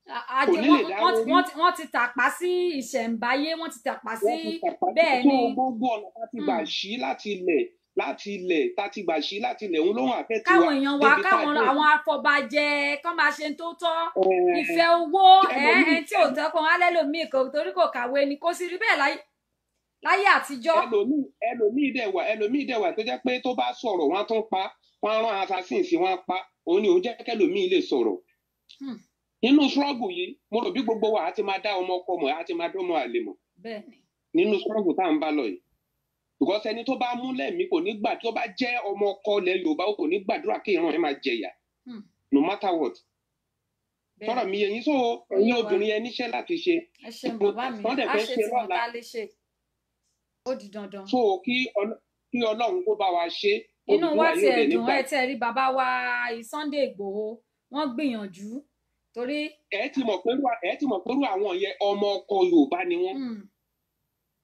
Kò Àjẹ ní lè dá lórí. Wọ́n ti tàpá sí ìṣẹ̀ǹbáyé, wọ́n ti tàpá sí Wọ́n ti tàpá sí bẹ́ẹ̀ tó ni. Gbogbo ọ̀nà tá ti gbà sí láti ilẹ̀, láti ilẹ̀ tá ti gbà sí láti ilẹ̀, òun ló ń àfẹ́ tiwa Káwọn èèyàn wa débi tá a káwọn dé. Àwọn afọbajẹ kán máa ṣe tó tọ́, ìfẹ́ owó ẹ Ẹlòmíì ẹ tí ò tọ́ kan alẹ́ lòmíì kò torí kò kàwé ni, kò sì rí bẹ́ẹ̀ láyé àtijọ́. Ẹlòmíì dẹ̀ wà tó jẹ́ pé tó bá sọ̀rọ̀, wọ́n á tún pa, wọ́n á rán assassin sí, wọ́n á pa. Òun ni òun jẹ́ kẹlòmíì lè sọ̀rọ̀. Nínú struggle yìí, mo rò bí gbogbo wa á ti máa dá ọmọ ọkọ mọ̀, á ti máa dá ọmọ àlè mọ̀ bẹ́ẹ̀ ni nínú struggle tá à ń bá lọ yìí, because ẹni tó bá mú lẹ́mìí kò ní gbà, tó bá jẹ́ ọmọ ọkọ ilẹ̀ Yorùbá, ó kò ní gbàdúrà kí ìran ẹ̀ máa jẹyà, no matter what. Sọ̀rọ̀ mi yẹ yín? So Ó ẹ̀yin yé wa. obìnrin, ẹ níṣẹ́ láti ṣe. Ẹ ṣeun bàbá mi. Wọ́n dẹ̀ Á fẹ́ ṣe ṣe tí wọn lọ́la. tá lè ṣe, ó di dandan. So kí Ọlọ́run kó bá wa ṣe. Inú wa Odùduwà ti yóò dẹ̀ ẹ̀dùn nígbà. Ẹ tẹ́ rí bàbá wa Sunday Ìgbòho, wọ́n gbìyànjú torí Ẹ ti mọ̀ pé irú àwọn yẹn, ọmọ ọkọ Yorùbá ni wọ́n.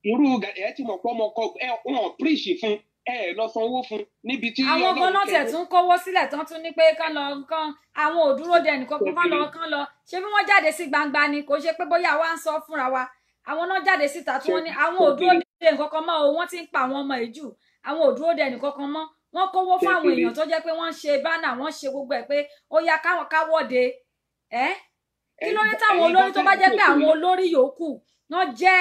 Irú ẹ ti mọ̀ pé ọmọ ọkọ ẹ, wọn preach fún ẹ, ẹ lọ sanwó fún níbi tí Àwọn gan Ọlọ́run náà tiẹ̀ kẹ́. Tún kówó sílẹ̀ tán, tún ní pé kán lọ kán, àwọn ò dúró de ẹnìkan kan, kán lọ, kán lọ ṣé bí wọ́n jáde sí gbangba ni. Kò ṣe pé bóyá wa ń sọ fúnra wa. Àwọn náà jáde síta tí wọ́n ní àwọn ò dúró de nǹkan kan mọ́ o, wọ́n ti ń pa àwọn ọmọ yìí jù, àwọn ò dúró de ẹnìkan kan mọ́. Wọ́n kówó fún àwọn èèyàn tó jẹ́ pé wọ́n ń ṣe banner, wọ́n ṣe gbogbo ẹ̀ pé ó yá káwọn káwọ́de ẹ́. Kí ló dé táwọn olórí tó bá jẹ́ pé àwọn olórí yòókù wọ́n jẹ́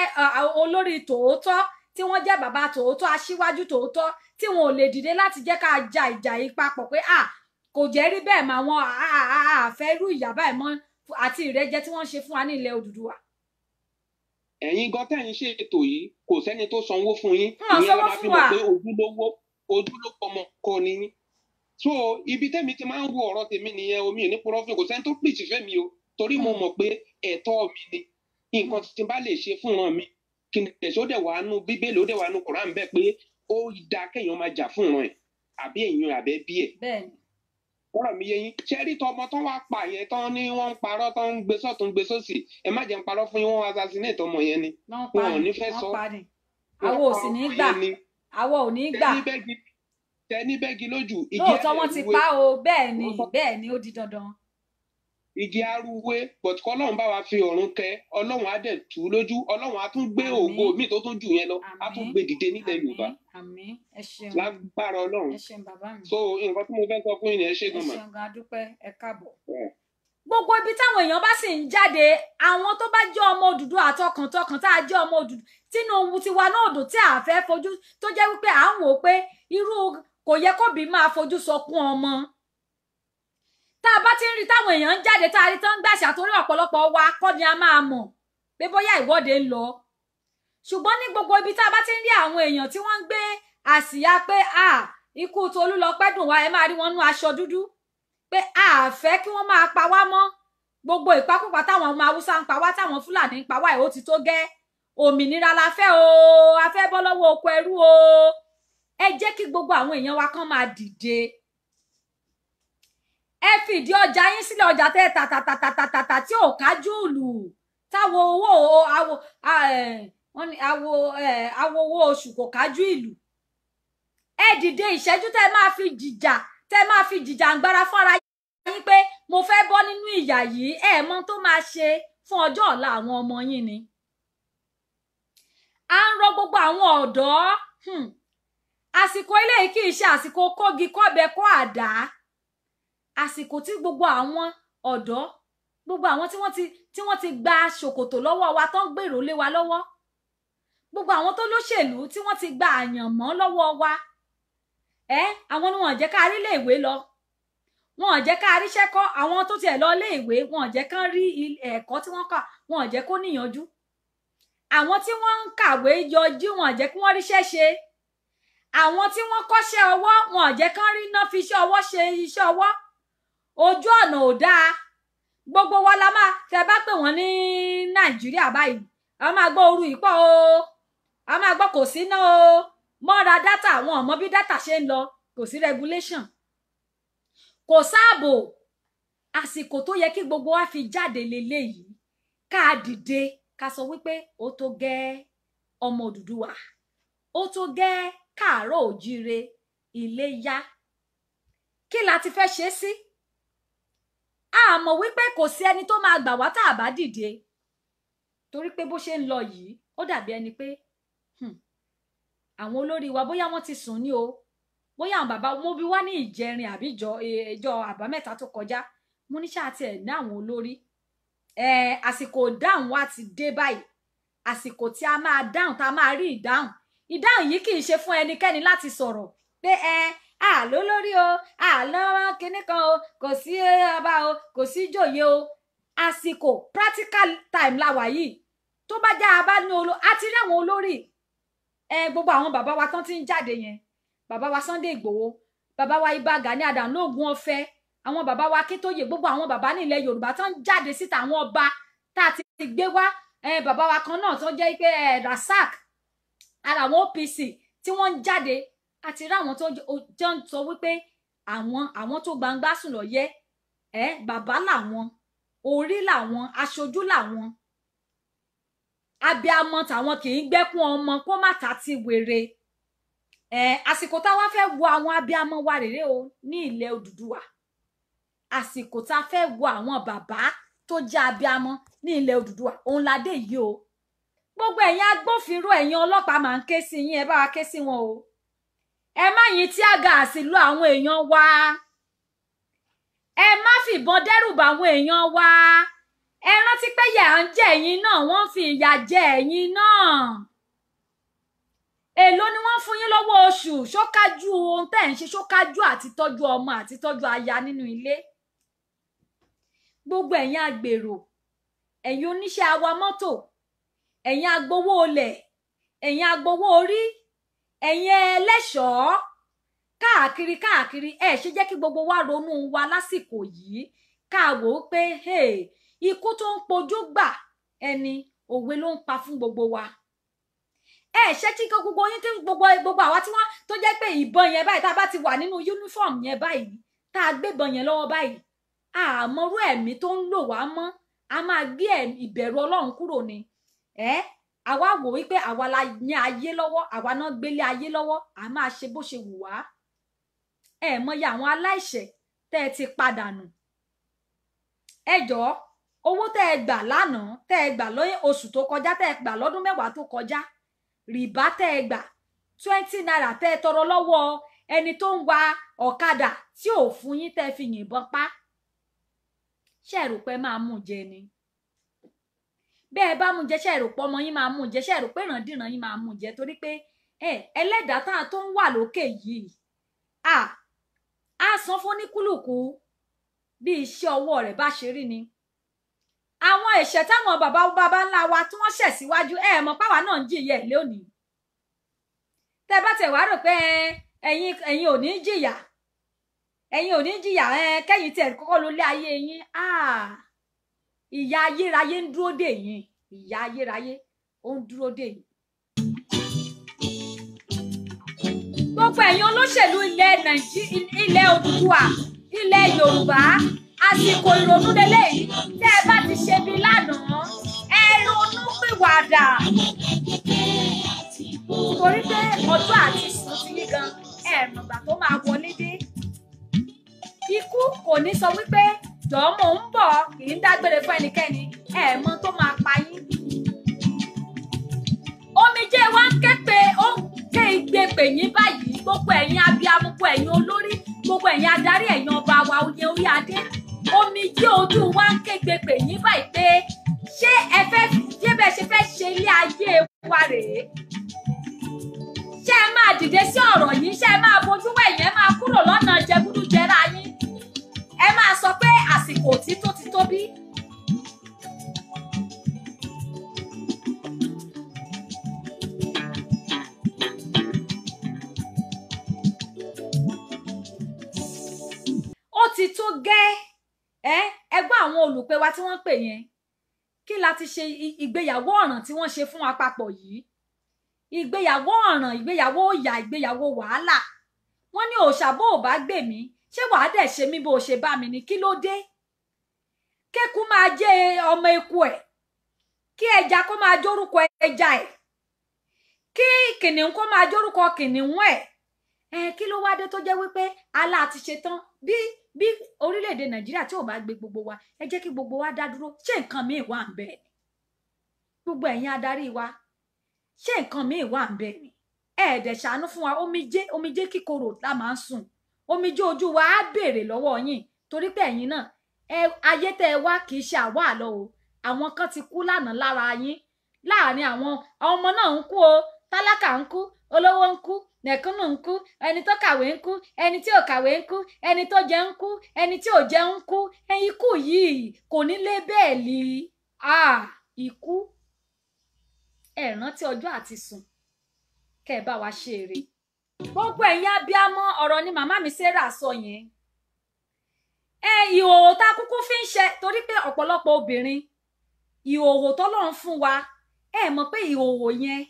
olórí tòótọ́, tí wọ́n jẹ́ bàbá tòótọ́, aṣíwájú tòótọ́, tí wọn ò lè dìde láti jẹ́ ká ja ìjà yìí papọ̀ pé à kò jẹ́ rí bẹ́ẹ̀ mà, wọn àfẹ́ irú ìyà báyìí mọ́ àti ìrẹ́jẹ tí wọ́n ṣe fún wa ní ilẹ̀ Odùduwà? Ẹ̀yin gan tẹ́ ń ṣe ètò yìí, kò sẹ́ni tó sanwó fún yín. Wọn Ìyẹn la sanwó máa fi fún mọ̀ wa. pé ojúlówó ọmọ kọ ni yín. So ibi tẹ́mi ti máa ń wo ọ̀rọ̀ tèmi nìyẹn. Omi ò ní purọ́ fún yín, kò sẹ́ni tó preach fẹ́ mi o, torí mo mọ̀ pé ẹ̀tọ́ mi ni. Nǹkan tí n bá lè ṣe fún ìran mi, kí n tẹ̀sí. Ó dẹ̀ wà nú Bíbélì, ó dẹ̀ wà nú Kùránì bẹ́ẹ̀ pé ó dáa kéèyàn máa jà fún ìran ẹ̀ àbí èèyàn àbẹ́ bí ẹ̀. Bẹ́ẹ̀ ni. Ọ̀rọ̀ mi yé yín? Ṣé rí tọmọ tán wá pa yẹn, tán ní wọ́n ń parọ́, tán ń gbé sọ́tún gbé sósì, ẹ má jẹ́ ń parọ́ fún yín, wọ́n assassinate ọmọ yẹn ni. Wọ́n pa Wọn ò ni. ní fẹ́ Wọ́n sọ. pa ni. Wọ́n Àwọn ò pa sì ní ọmọ gbà. yẹn ni. Àwọn ò ní gbà. Tẹni bẹ́gi lójú igi Lóòótọ́ wọ́n ti arúwé. pa o, bẹ́ẹ̀ ni. Wọ́n Bẹ́ẹ̀ ni, ó di dandan. Igi arúwé, but kọ́lọ́run bá wa fi ọ̀run kẹ́. Ọlọ́run á dẹ̀ tù ú lójú, Ọlọ́run á tún gbé ògo Àmín. míì tó tún jù yẹn lọ, á tún Àmín. gbé dìde nílẹ̀ Yorùbá. Àmín, àmín, ẹ ṣeun. Lágbára Ọlọ́run. Ẹ ṣeun bàbá mi. So nǹkan tí mo fẹ́ sọ fún yín ni, ẹ ṣé Ẹ gan mà. ṣeun gan, adúpẹ́, ẹ káàbọ̀. Yeah. Gbogbo ibi táwọn èèyàn bá sì ń jáde, àwọn tó bá jẹ́ ọmọ Odùduwà àtọkàntọkàn, tá a jẹ́ ọmọ Odùduwà tínú tiwa náà dùn, tí a fẹ́ fojú tó jẹ́ wípé à ń wò ó pé irú kò yẹ kóbi máa fojú sọkún ọmọ, tá a bá ti ń rí táwọn èèyàn ń jáde, tá a rí tán ń gbàṣà, torí ọ̀pọ̀lọpọ̀ wa kọ́ ni a máa mọ̀ pé bóyá ìwọ́de ń lọ. Ṣùgbọ́n ní gbogbo ibi tá a bá ti ń rí àwọn èèyàn tí wọ́n ń gbé àsíá pé a ikú Tolúlọpẹ́ dùn wá, ẹ máa rí wọn nú aṣọ dúdú pé a fẹ́ kí wọ́n máa pa wá mọ́, gbogbo ìpakúpa táwọn ọmọ Haúsá ń pa wá, táwọn Fúlàní ń pa wá ẹ̀, ó ti tó gẹ́, òmìnira la fẹ́ o, a fẹ́ bọ́ lọ́wọ́ oko ẹrú o. Ẹ jẹ́ kí gbogbo àwọn èèyàn wa kán máa dìde. Ẹ fìdí ọjà yín sílẹ̀, ọjà tẹ́ tàtàtàtàtàtà tí ò kájú ìlú, táwọn owó àwọ wọn ní àwọ àwọ owó oṣù kò kájú ìlú. Ẹ dìde, ìṣẹ́jú tẹ́ máa fi jìjà, tẹ́ máa fi jìjà ń gbára fúnra yín pé Mo fẹ́ bọ́ nínú ìyà yìí. Ẹ mọ̀ tó máa ṣe fún ọjọ́ ọ̀la àwọn ọmọ yín ni. À ń rọ gbogbo àwọn ọ̀dọ́. Àsìkò eléyìí kì í ṣe àsìkò kógi kọ́bẹ kó àdá. Àsìkò tí gbogbo àwọn ọ̀dọ́, gbogbo àwọn tí wọ́n ti gba ṣòkòtò lọ́wọ́ wa tó ń gbèrò lé wa lọ́wọ́, gbogbo àwọn tó lóṣèlú tí wọ́n ti gba àyànmọ́ lọ́wọ́ wa, àwọn ni wọ́n jẹ́ ká rí iléèwé lọ, wọ́n jẹ́ ká ríṣẹ́ kọ́. Àwọn tó tiẹ̀ lọ iléèwé, wọ́n jẹ́ kán rí ẹ̀kọ́ tí wọ́n kà, wọ́n jẹ́ kó níyanjú. Àwọn tí wọ́n ń kàwé yọjú, wọ́n jẹ́ kí wọ́n ríṣẹ́ ṣe. Àwọn tí wọ́n kọ́ṣẹ́ ọwọ́, wọ́n jẹ́ kán rí iná fi iṣẹ́ ọwọ́ ṣe iṣẹ́ ọwọ́. Ojú ọ̀nà ò dáa. Gbogbo wa la máa tẹ bá pè wọ́n ní Nàìjíríà báyìí, a máa gbọ́ ooru ìpọ̀ o, a máa gbọ́ kò sí náà o, mọ́ra dátà, wọn ò mọ bí dátà ṣe ń lọ, kò sí regulation, kò sáàbò. Àsìkò tó yẹ kí gbogbo wa fi jáde leléyìí, ká dìde ká sọ wípé ó tó gẹ́ ọmọ Odùduwà, ó tó gẹ́ káàárọ̀ òjíire, ilé yá. Kí la ti fẹ́ ṣe sí? A mọ̀ wípé kò sí ẹni tó máa gbà wá tá a bá dìde, torí pé bó ṣe ń lọ yìí ó dàbí ẹni pé àwọn olórí wa bóyá wọ́n ti sùn ní o, bóyá àwọn bàbá mo bí wá ní ìjẹrin àbí ìjọ àbámẹ́ta tó kọjá, mo ní ṣáà tiẹ̀ ní àwọn olórí. Àsìkò dáhùn wa ti dé báyìí, àsìkò tí a máa dáhùn, tá a máa rí ìdáhùn. Ìdáhùn yìí kì í ṣe fún ẹnikẹ́ni láti sọ̀rọ̀ pé àló lórí o, àlọ́ kinní kan o, kò sí ọba o, kò sí ìjòyè o. Àsìkò practical time la wà yìí. Tó bá já a bá ní olo, a ti rí àwọn olórí, gbogbo àwọn bàbá wa tán ti ń jáde yẹn, bàbá wa Sunday Igboho, bàbá wa Ìbà Gani Adams lóògùn ọ̀fẹ́, àwọn bàbá wa Akíntóyè, gbogbo àwọn bàbá ní ilẹ̀ Yorùbá tán ń jáde síta, àwọn ọba tá a ti gbé wá, bàbá wa kan náà tó jẹ́ pé Rasak, ara àwọn OPC tí wọ́n ń jáde, àti rí àwọn tó ń sọ wípé àwọn tó gbangba sùn lọ yẹ, bàbá làwọn, orí làwọn, aṣojú làwọn, abiamọ tàwọn kì í gbẹ́kún ọmọ kó má ta ti wèrè. Àsìkò táwa fẹ́ wo àwọn abiamọ wa rèé o ní ilẹ̀ Odùduwà. Àsìkò tá a fẹ́ wo àwọn bàbá tó jẹ́ abiamọ ní ilẹ̀ Odùduwà òun la dé yìí o. Gbogbo ẹ̀yin agbófinró, ẹ̀yin ọlọ́pàá máa ń ké sí yín, ẹ bá wa ké sí wọn o. Ẹ má yìn tí àga àsìlú àwọn èèyàn wa, ẹ má fìbọn dẹ́rùbà àwọn èèyàn wa. Ẹ rántí pé ìyà ń jẹ ẹ̀yin náà, wọ́n ń fi ìyà jẹ ẹ̀yin náà. Èló ni wọ́n fún yín lọ́wọ́ oṣù? Ṣókájú ohun tẹ́ ń ṣe, ṣókájú àti tọ́jú ọmọ àti tọ́jú aya nínú ilé. Gbogbo ẹ̀yin agbèrò, ẹ̀yin oníṣẹ́ awa mọ́tò, ẹ̀yin agbowó olẹ̀, ẹ̀yin agbowó orí, ẹ̀yin ẹlẹ́ṣọ̀ọ́ káàkiri káàkiri, ẹ ṣe jẹ́ kí gbogbo wa ronú wa lásìkò yìí, ká wò ó pé ikú tó ń pojú gbà ẹni òwe ló ń pa fún gbogbo wa. Ẹ ṣe tí gbogbo yín, tí gbogbo àwa tí wọ́n tó jẹ́ pé ìbọn yẹn báyìí, tá a bá ti wà nínú uniform yẹn báyìí, tá a gbébọn yẹn lọ́wọ́ báyìí, àmọ́rú ẹ̀mí tó ń lò wá mọ́, a máa gbé ìbẹ̀rù Ọlọ́run kúrò ni. Àwa wò wípé àwa la ní ayé lọ́wọ́, àwa náà gbélé ayé lọ́wọ́, a máa ṣe bó ṣe wù wá. Ẹ mọyì àwọn aláìṣẹ̀ tẹ́ ẹ ti padà nù. Ẹ jọ̀ọ́, owó tẹ́ ẹ gbà lánàá, tẹ́ ẹ gbà lọ́yìn oṣù tó kọjá, tẹ́ ẹ gbà lọ́dún mẹ́wàá tó kọjá, rìbá tẹ́ ẹ gbà 20 naira tẹ́ ẹ tọrọ lọ́wọ́ ẹni tó ń wa ọ̀kadà tí ò fún yín, tẹ́ ẹ fi yìnbọn pa. Ṣé ẹ rò pé máa mú jẹ ni? Bẹ́ẹ̀ bá mú jẹ, ṣé ẹ rò pé ọmọ yín máa mú jẹ? Ṣé ẹ rò pé ìrandíran yín máa mú jẹ? Torí pé ẹlẹ́dàá tá a tó ń wà lókè yìí, á san fún oníkúlùkù bí iṣẹ́ ọwọ́ rẹ̀ bá ṣe rí ni. Àwọn ẹ̀ṣẹ̀ táwọn bàbá bàbá ńlá wa tí wọ́n ṣẹ̀ síwájú, ẹ mọ̀ páwa náà ń jìyà ẹ̀ lónìí. Tẹ́ bá tẹ̀ wá rò pé ẹ̀yin ò ní jìyà, ẹ̀yin ò ní jìyà, kẹ́yìn tiẹ̀ kọ́kọ́ ló lé ayé yín. Ìyà ayérayé ń dúró dè yín, ìyà ayérayé ó ń dúró dè yín. Gbogbo ẹ̀yin olóṣèlú ilẹ̀ Nàìjíríà, ilẹ̀ Odùduwà, ilẹ̀ Yorùbá, àsìkò ìrònú lélẹ́yìí. Tẹ́ ẹ bá ti ṣe bí lánàá, ẹ ronú pìwàdà, torí pé ọjọ́ àti sùn ti yí gan, ẹ mọ̀gbà tó máa wọlé dé. Ikú kò ní sọ wípé Jọ̀ọ́ mò ń bọ̀, kì í dágbére fún ẹnikẹ́ni, ẹ mọ̀ tó máa pa yín. Omijé wa ń ké pe, ó ń ké igbe pè yín báyìí, gbogbo ẹ̀yin abiyamọ, gbogbo ẹ̀yin olórí, gbogbo ẹ̀yin adarí, ẹ̀yin ọba wa, oyè orí adé. Omijé ojú wa ń kégbe pè yín báyìí pé ṣé ẹ fẹ́, ṣé bẹ́ẹ̀ ṣe fẹ́ ṣe ilé ayé wa rèé? Ṣé ẹ máa dìde sí ọ̀rọ̀ yìí? Ṣé ẹ máa bojú wẹ̀yìn? Ẹ máa kúrò lọ́nà jẹgúdújẹrá yín? Ẹ máa sọ pé àsìkò tí tó ti tó bí? Ó ti tó gẹ́. Ẹ gbọ́ àwọn olùpẹ̀ wa tí wọ́n pè yẹn. Kí la ti ṣe ìgbéyàwó ọ̀ràn tí wọ́n ṣe fún wa papọ̀ yìí? Ìgbéyàwó ọ̀ràn, ìgbéyàwó ìyà, ìgbéyàwó wàhálà. Wọ́n ní òòṣà bó ò bá gbè mí, ṣé wàá dẹ̀ ṣe mí bó o ṣe bá mi ni? Kí ló dé? Kéku máa jẹ́ ọmọ eku ẹ̀, kí ẹja kó máa jórúkọ ẹja ẹ̀, kí kìnìún kó máa jórúkọ kìnìún ẹ̀. Kí ló wá dé tó jẹ́ wípé alá ti ṣe tán? Bí orílẹ̀-èdè Nàìjíríà tí ò bá gbé gbogbo wa, ẹ jẹ́ kí gbogbo wa dá dúró. Ṣé nǹkan míì wà ń bẹ̀ ni? Gbogbo ẹ̀yin adarí wa, ṣé nǹkan míì wà ń bẹ̀ ni? Ẹ dẹ̀ ṣàánú fún wa. Omijé, omijé kíkorò la máa ń sùn. Omijé ojú wa á béèrè lọ́wọ́ yín, torí pé ẹ̀yin náà, ayé tẹ́ ẹ wá kì í ṣe àwa àlọ́ o. Àwọn kan ti kú lánàá lára yín. Láàárín àwọn ọmọ náà ń kú o, tálákà ń kú, olówó ń kú, nẹ̀kúnnù ń kú, ẹni tó kàwé ń kú, ẹni tí ò kàwé ń kú, ẹni tó jẹ ń kú, ẹni tí ò jẹ ń kú. Ikú yìí kò ní lé bẹ́ẹ̀lì. Ikú, ẹ rántí ọjọ́ àti sùn, kẹ́ ẹ bá wa ṣe eré. Gbogbo ẹ̀yin abiyamọ, ọ̀rọ̀ ni màmá mi Sarah sọ yẹn. Ìhòòhò tá a kúkú fi ń ṣe, torí pé ọ̀pọ̀lọpọ̀ obìnrin, ìhòòhò tọ́lọ́run fún wa, ẹ mọ̀ pé ìhòòhò yẹn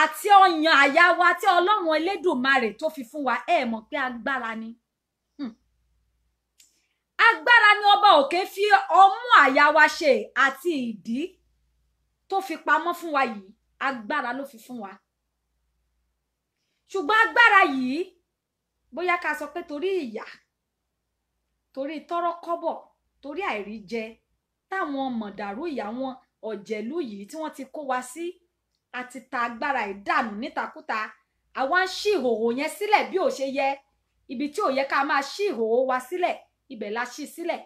àti ọyàn àyà wa tí Ọlọ́run Elédùmarè tó fi fún wa, ẹ mọ̀ pé agbára ni. Agbára ni ọba òkè fi ọmú àyà wa ṣe àti ìdí tó fi pamọ́ fún wa yìí, agbára ló fi fún wa. Ṣùgbọ́n agbára yìí, bóyá ká sọ pé torí ìyà, torí tọ́rọ́ kọ́bọ̀, torí àìríjẹ táwọn mọ̀dàrú ìyà wọn ọ̀jẹ̀lú yìí tí wọ́n ti kó wa sí, àti ta agbára ìdànù nítakúta. Àwa ń ṣí ìhòòhò yẹn sílẹ̀ bí ò ṣe yẹ. Ibi tí ò yẹ ká máa ṣí ìhòòhò wa sílẹ̀, ibẹ̀ la ṣí sílẹ̀.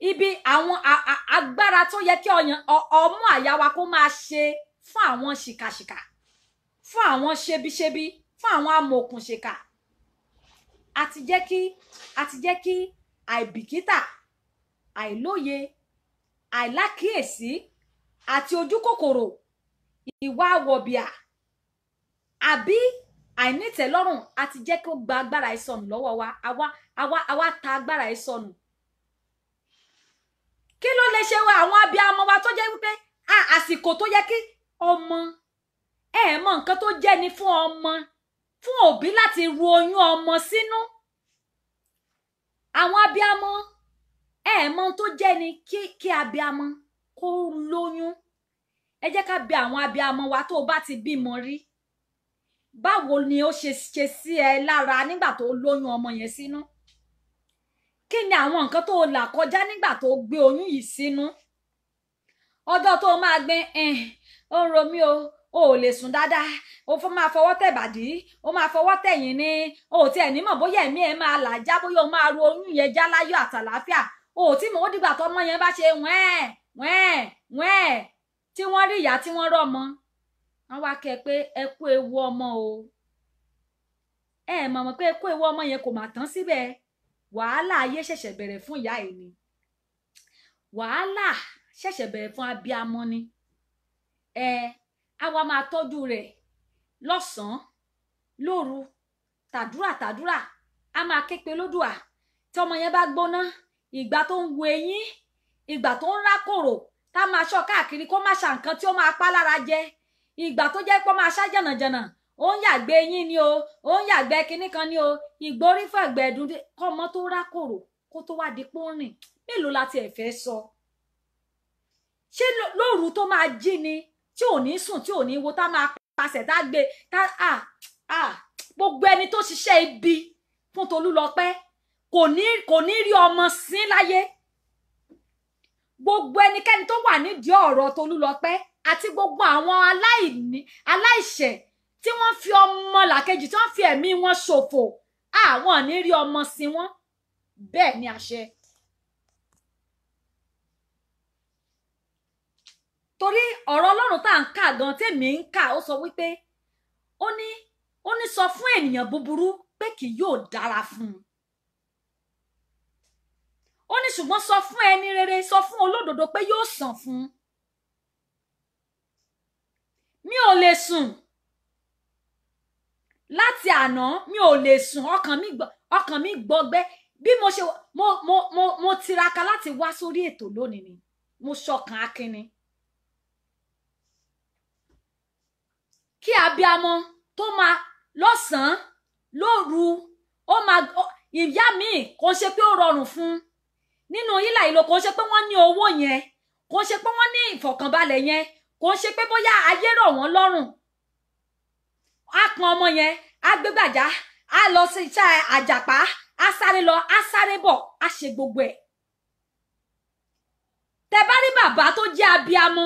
Ibi àwọn agbára tó yẹ kí ọmú àyà wa kó máa ṣe fún àwọn ṣìkàṣìkà, fún àwọn ṣebíṣebí, fún àwọn amòòkùnṣìkà, àti jẹ́ kí àìbìkítà, àìlóye, àìlákíyèsí àti ojú kòkòrò, ìwà wọ̀bìà àbí àìnítẹ́lọ́rùn àti jẹ́ kó gba agbára ìsọnù lọ́wọ́ wa. Àwa ta agbára ìsọnù. Kí ló lè ṣe àwọn abiyamọ wa tó jẹ́ wípé àsìkò tó yẹ kí ọmọ, ẹ mọ nǹkan tó jẹ́ ni fún ọmọ, fún òbí láti ru oyún ọmọ sínú. Àwọn abiyamọ, ẹ mọ tó jẹ́ ni kí abiyamọ kó lóyún. Ẹ jẹ́ ká bi àwọn abiyamọ wa, tó bá ti bímọ rí, báwo ni ó ṣe ṣe sí ẹ lára nígbà tó lóyún ọmọ yẹn sínú? Kí ni àwọn nǹkan tó là kọjá nígbà tó gbé oyún yìí sínú? Ọjọ́ tó máa gbé, ó ń ro mí o, o ò lè sùn dáadáa, o fún máa fọwọ́ tẹ̀bàdí, o máa fọwọ́ tẹ̀yìn ni, o ò tiẹ̀ nímọ̀ bóyá ẹ̀mí ẹ̀ máa là já, bóyá o máa ru oyún yẹn já láyọ̀ àtàlàáfíà. O ò tí mò ń dìgbà tọmọ yẹn bá ṣe wẹ́ẹ̀ wẹ́ẹ̀ wẹ́ẹ̀ tí wọ́n rí ìyá tí wọ́n rọ́mọ, wọ́n wá kẹ́ pé ẹ kú ewu ọmọ o. Ẹ mọ̀ pé ẹ kú ewu ọmọ yẹn kò mà tán síbẹ̀. Wàhálà ayé ṣẹ̀ṣẹ̀ bẹ̀rẹ̀ fún ìyá ẹ̀ ni, wàhálà ṣẹ̀ṣẹ̀ bẹ̀rẹ̀ fún abiyamọ ni. Àwa máa tọ́jú rẹ̀ lọ́sàn-án lóru, tàdúrà tàdúrà, a máa ké pe lódùà. Tí ọmọ yẹn bá gbóná, ìgbà tó ń wo eyín, ìgbà tó ń rákòrò, tá máa ṣọ́ káàkiri kó má ṣa nǹkan tí ó máa pa lára jẹ, ìgbà tó jẹ́ pé ó máa ṣá jànàjànà, ó ń yàgbẹ́ eyín ni o, ó ń yàgbẹ́ kinní kan ni o, ìgbórí fẹ̀gbẹ́ ẹ̀dùn, kọ́mọ tó rákòrò kó tó wá di pọ́nrìn. Mélòó la tiẹ̀ fẹ́ sọ? Ṣé lóru tó máa jí ni tí ò ní sùn, tí ò ní wo, tá máa pàṣẹ tá gbé tá gbogbo ẹni tó ṣiṣẹ́ ibi fún Tolúlọpẹ́ Kò ní rí ọmọ sín láyé. Gbogbo ẹnikẹ́ni tó wà nídìí ọ̀rọ̀ Tolúlọpẹ́ àti gbogbo àwọn aláìṣẹ̀ tí wọ́n fi ọmọ làkejì, tí wọ́n fi ẹ̀mí wọn ṣòfò, àwọn ní rí ọmọ sí wọn. Bẹ́ẹ̀ ni àṣẹ. Torí ọ̀rọ̀ Ọlọ́run tá à ń kà gan, tèmi ń kà, ó sọ wípé ó ní sọ fún ènìyàn búburú pé kì yóò dára fún un. Ó ní ṣùgbọ́n sọ fún ẹni rere, sọ fún olódodo pé yóò sàn fún un. Mi ò lè sùn láti àná, mi ò lè sùn, ọkàn mi gbọgbẹ́. Bí mo ṣe mo tiraka láti wá sórí ètò lónìí ni mo ṣọkàn akínni. Kí abiamọ tó máa lọ́sàn-án lóru, ó máa ìyá mi kò ṣe pé ó rọrùn fún un nínú hílà ìlò, kò ṣe pé wọ́n ní owó yẹn, kò ṣe pé wọ́n ní ìfọ̀kànbalẹ̀ yẹn, kò ṣe pé bóyá ayé rọ̀ wọ́n lọ́rùn. Á pọn ọmọ yẹn, á gbé gbàjá, á lọ sí iṣẹ́ àjàpá, á sáré lọ, á sáré bọ̀, á ṣe gbogbo ẹ̀. Tẹ́ bá rí bàbá tó jẹ́ abiamọ,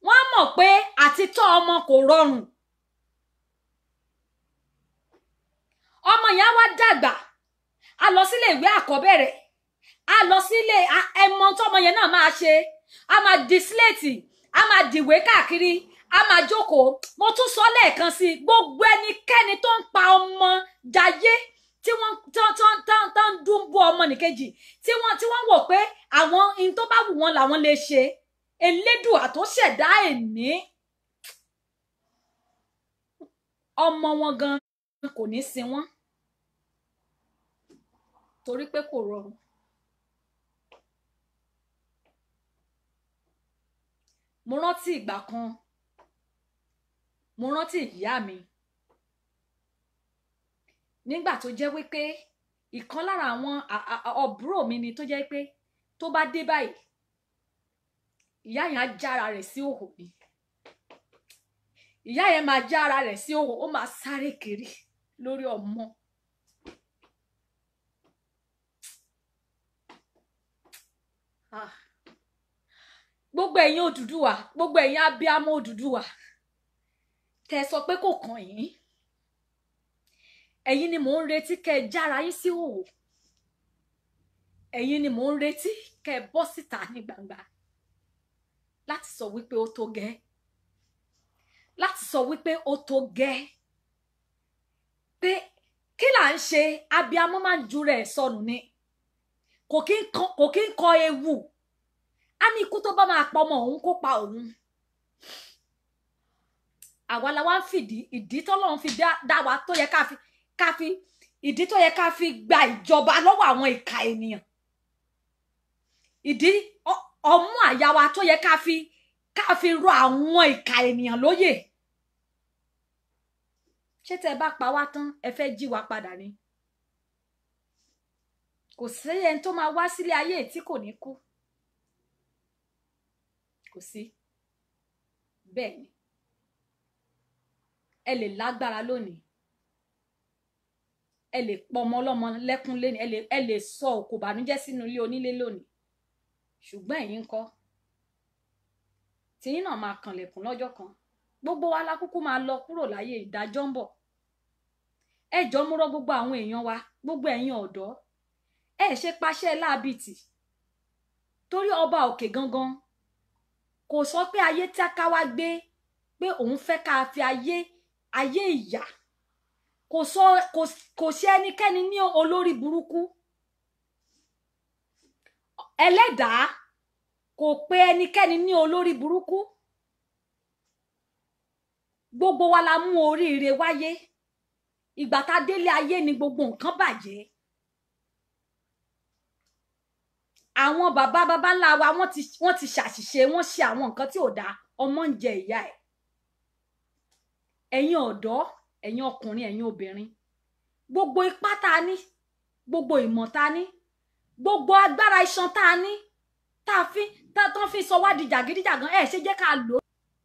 wọ́n mọ̀ pé àti tọ́ ọmọ kò rọrùn. Ọmọ yẹn á wá dàgbà, á lọ sílé ìwé àkọ́bẹ̀rẹ̀, á lọ sílé ẹmọ tọmọ yẹn náà máa ṣe, á máa di síléètì, á máa dìwé káàkiri, á máa jókòó. Mo tún sọ lẹ́ẹ̀kan sí, gbogbo ẹnikẹ́ni tó ń pa ọmọ jayé, tí wọ́n tán dún bú ọmọ nìkejì, tí wọ́n wò pé àwọn ohun tó bá wù wọ́n làwọn lè ṣe, Elédùà tó ṣẹ̀dá ẹ̀mí ọmọ wọn gan kò ní sin wọ́n, torí pé kò rọrùn. Mo rántí ìgbà kan, mo rántí ìyá mi nígbà tó jẹ́ wípé ìkan lára àwọn àbúrò mi ni tó jẹ́ pé tó bá dé báyìí, ìyá yẹn á jára rẹ̀ sí òhò ni. Ìyá yẹn máa jára rẹ̀ sí òhò, ó máa sáré kiri lórí ọmọ. Gbogbo ẹ̀yin Odùduwà, gbogbo ẹ̀yin abiyamọ Odùduwà, tẹ́ sọ pé kò kàn yín, ẹ̀yin ni mò ń retí kẹ́ ẹ jára yín sí òhò. Ẹ̀yin ni mò ń retí kẹ́ ẹ bọ́ síta ní gbangba láti sọ wípé ó tó gẹ́, láti sọ wípé ó tó gẹ́, pé kí là ń ṣe. Abiyamọ máa ń ju rẹ̀ sọnù ni, kò kí ń kọ ewu. Á ní ikú tó bá máa pa ọmọ òun kó pa òun. Àwa la wá ń fìdí ìdí tọ́lọ́run fi dá wa tó yẹ ká fi ìdí tó yẹ ká fi gba ìjọba lọ́wọ́ àwọn ìka ènìyàn, ìdí ọmú àyà wa tó yẹ ká fi rọ àwọn ìka ènìyàn lóyè. Ṣé tẹ́ bá pa wá tán, ẹ fẹ́ jí wa padà ni? Kò sí ẹni tó máa wá sílé ayé tí kò ní kú, kò sí. Bẹ́ẹ̀ ni ẹ lè lágbára lónìí, ẹ lè pọmọ ọlọ́mọ lẹ́kún léni, ẹ lè sọ òkò bànújẹ́ sínú ilé onílé lónìí, ṣùgbọ́n ẹ̀yin ńkọ́, tiyín náà máa kànlẹ̀kùn lọ́jọ́ kan. Gbogbo wa la kúkú máa lọ kúrò láyé, ìdájọ́ ń bọ̀. Ẹ jọ̀ọ́, mo rọ̀ gbogbo àwọn èèyàn wa, gbogbo ẹ̀yin ọ̀dọ́, ẹ ṣe paṣẹ láàbìtì, torí ọba òkè gangan kò sọ pé ayé tí a ká wá gbé pé òun fẹ́ ká fi ayé ìyà. Kò sọ, kò ṣe ẹnikẹ́ni ní olórí burúkú. Ẹlẹ́dàá kò pe ẹnikẹ́ni ní olórí burúkú. Gbogbo wa la mú oríire wáyé. Ìgbà tá délé ayé ni gbogbo nǹkan bàjẹ́. Àwọn bàbá bàbá ńlá wa wọ́n ti ṣàṣìṣe, wọ́n ṣe àwọn nǹkan tí ò dáa, ọmọ ń jẹ ìyá ẹ̀. Ẹ̀yin ọ̀dọ́, ẹ̀yin ọkùnrin, ẹ̀yin obìnrin, gbogbo ipá tá a ní, gbogbo ìmọ̀ tá a ní, gbogbo agbára iṣan tá a ní, tá a fi tán fi sọ wá di jàgídíjàgan, ẹ ṣe jẹ́ ká lò ó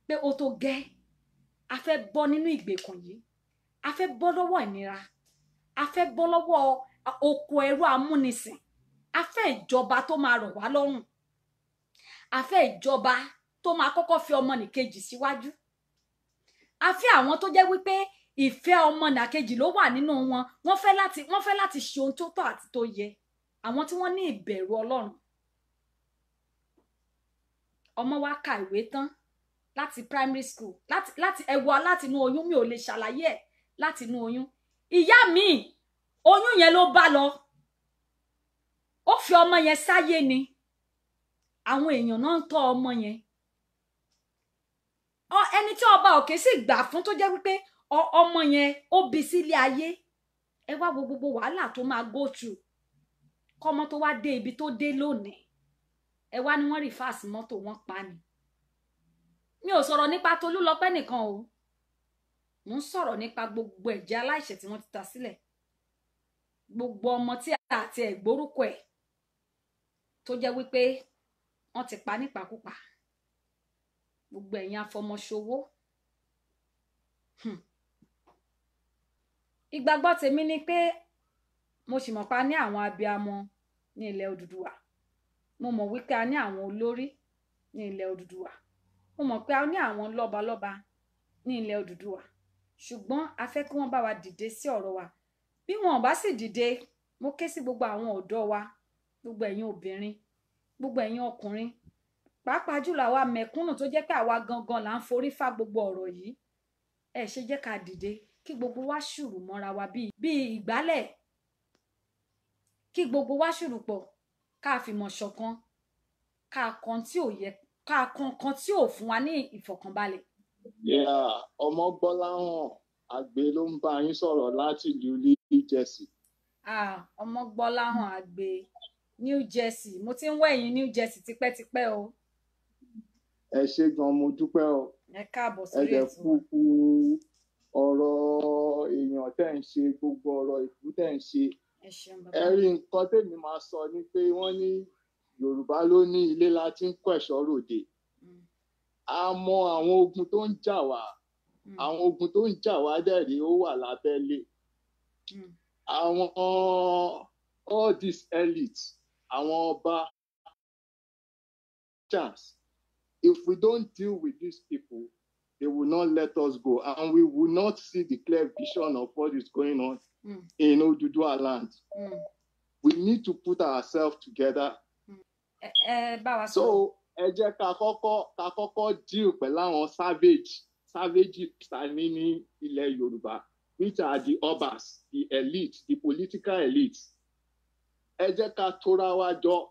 pé ó tó gẹ́. A fẹ́ bọ́ nínú ìgbèkùn yìí, a fẹ́ bọ́ lọ́wọ́ ìnira, a fẹ́ bọ́ lọ́wọ́ oko ẹrú amúnisìn. A fẹ́ ìjọba tó máa rọ̀ wá lọ́rùn. A fẹ́ ìjọba tó máa kọ́kọ́ fi ọmọnìkejì síwájú. A fẹ́ àwọn tó jẹ́ wípé ìfẹ́ ọmọnìkejì ló wà nínú wọn. Wọ́n fẹ́ láti ṣe ohun tó tọ́ àti tó yẹ. Àwọn tí wọ́n ní ìbẹ̀rù Ọlọ́run. Ọmọ wa ka ìwé tán láti primary school, láti ẹwà láti inú oyún, mi ò lè ṣàlàyé ẹ̀, láti inú oyún. Ìyá mi oyún yẹn ló bá lọ, ó fi ọmọ yẹn sáyé ni. Àwọn èèyàn náà ń tọ́ ọmọ yẹn. Ẹni tí ọba òkè sì gbà fún tó jẹ́ wípé ọmọ yẹn ó bí sílé ayé. Ẹ wá wo gbogbo wàhálà tó máa go through kọ́mọ tó wá dé ibi tó dé lónìí. Ẹ wá ní wọ́n rí fáàsì mọ́tò wọ́n pa ni. Mi ò sọ̀rọ̀ nípa Tolúlọpẹ́ nìkan o, mo ń sọ̀rọ̀ nípa gbogbo ẹ̀jẹ̀ aláìṣẹ̀ tí wọ́n ti ta sílẹ̀, gbogbo ọmọ tí àti ẹ̀gbórúkọ ẹ̀ tó jẹ́ wípé wọ́n ti pa nípakúpa, gbogbo ẹ̀yin afọmọṣowó. Ìgbàgbọ́ tèmi ni pé mo sì mọ̀ pa ní àwọn abiamọ ní ilẹ̀ Odùduwà. Mo mọ̀ wípé a ní àwọn olórí ní ilẹ̀ Odùduwà. Mo mọ̀ pé a ní àwọn lọ́balọ́ba ní ilẹ̀ Odùduwà. Ṣùgbọ́n a fẹ́ kí wọ́n bá wa dìde sí ọ̀rọ̀ wa. Bí wọn ò bá sì dìde, mo ké sí gbogbo àwọn ọ̀dọ́ wa, gbogbo ẹ̀yin obìnrin, gbogbo ẹ̀yin ọkùnrin, pàápàá jùlọ àwa mẹ̀kúnnù tó jẹ́ pé àwa gangan là ń forí fá gbogbo ọ̀rọ̀ yìí. Ẹ ṣe jẹ́ ká dìde kí gbogbo wa ṣùrù mọ́ra wa bíi ìgbálẹ̀, kí gbogbo wa ṣùrù pọ̀, ká fìmọ̀ ṣọ̀kan, ká kan tí ò yẹ, ká kan kan tí ò fún wa ní ìfọ̀kànbalẹ̀. Yeah, Ọmọgbọ́láhàn Àgbẹ̀ ló ń bá yín sọ̀rọ̀ láti ìlú New Jersey. Ah, Ọmọgbọ́láhàn Àgbẹ̀, New Jersey. Mo ti ń wá ẹ̀yin New Jersey tipẹ́tipẹ́ o. Ẹ ṣé gan, mo dúpẹ́ o. Ẹ káàbọ̀ sórí ètò. Ẹ dẹ̀ kúkú ọ̀rọ̀ èèyàn tẹ́ ń ṣe, gbogbo ọ̀rọ̀ ìlú tẹ́ ń ṣe. Ẹ ṣeun bàbá. Ẹ rí nǹkan tèmi máa sọ ni pé wọ́n ní Yorùbá ló ní ilé láti ń kó ẹ̀ṣọ́ ròde. A mọ àwọn ogun tó ń jà wá, àwọn ogun tó ń jà wá dẹ̀ rí ó wà lábẹ́lé. Àwọn all these elites, àwọn ọba, chance, if we don't deal with these people, they will not let us go, and we will not see the clear vision of what is going on in Oduduwa land. We need to put ourselves together. So ẹ jẹ́ ká kọ́kọ́ deal pẹ̀lú àwọn savage tani ní ilẹ̀ Yorùbá, which are the obas, the elite, the political elite. Ẹ jẹ́ ká tóra wa jọ.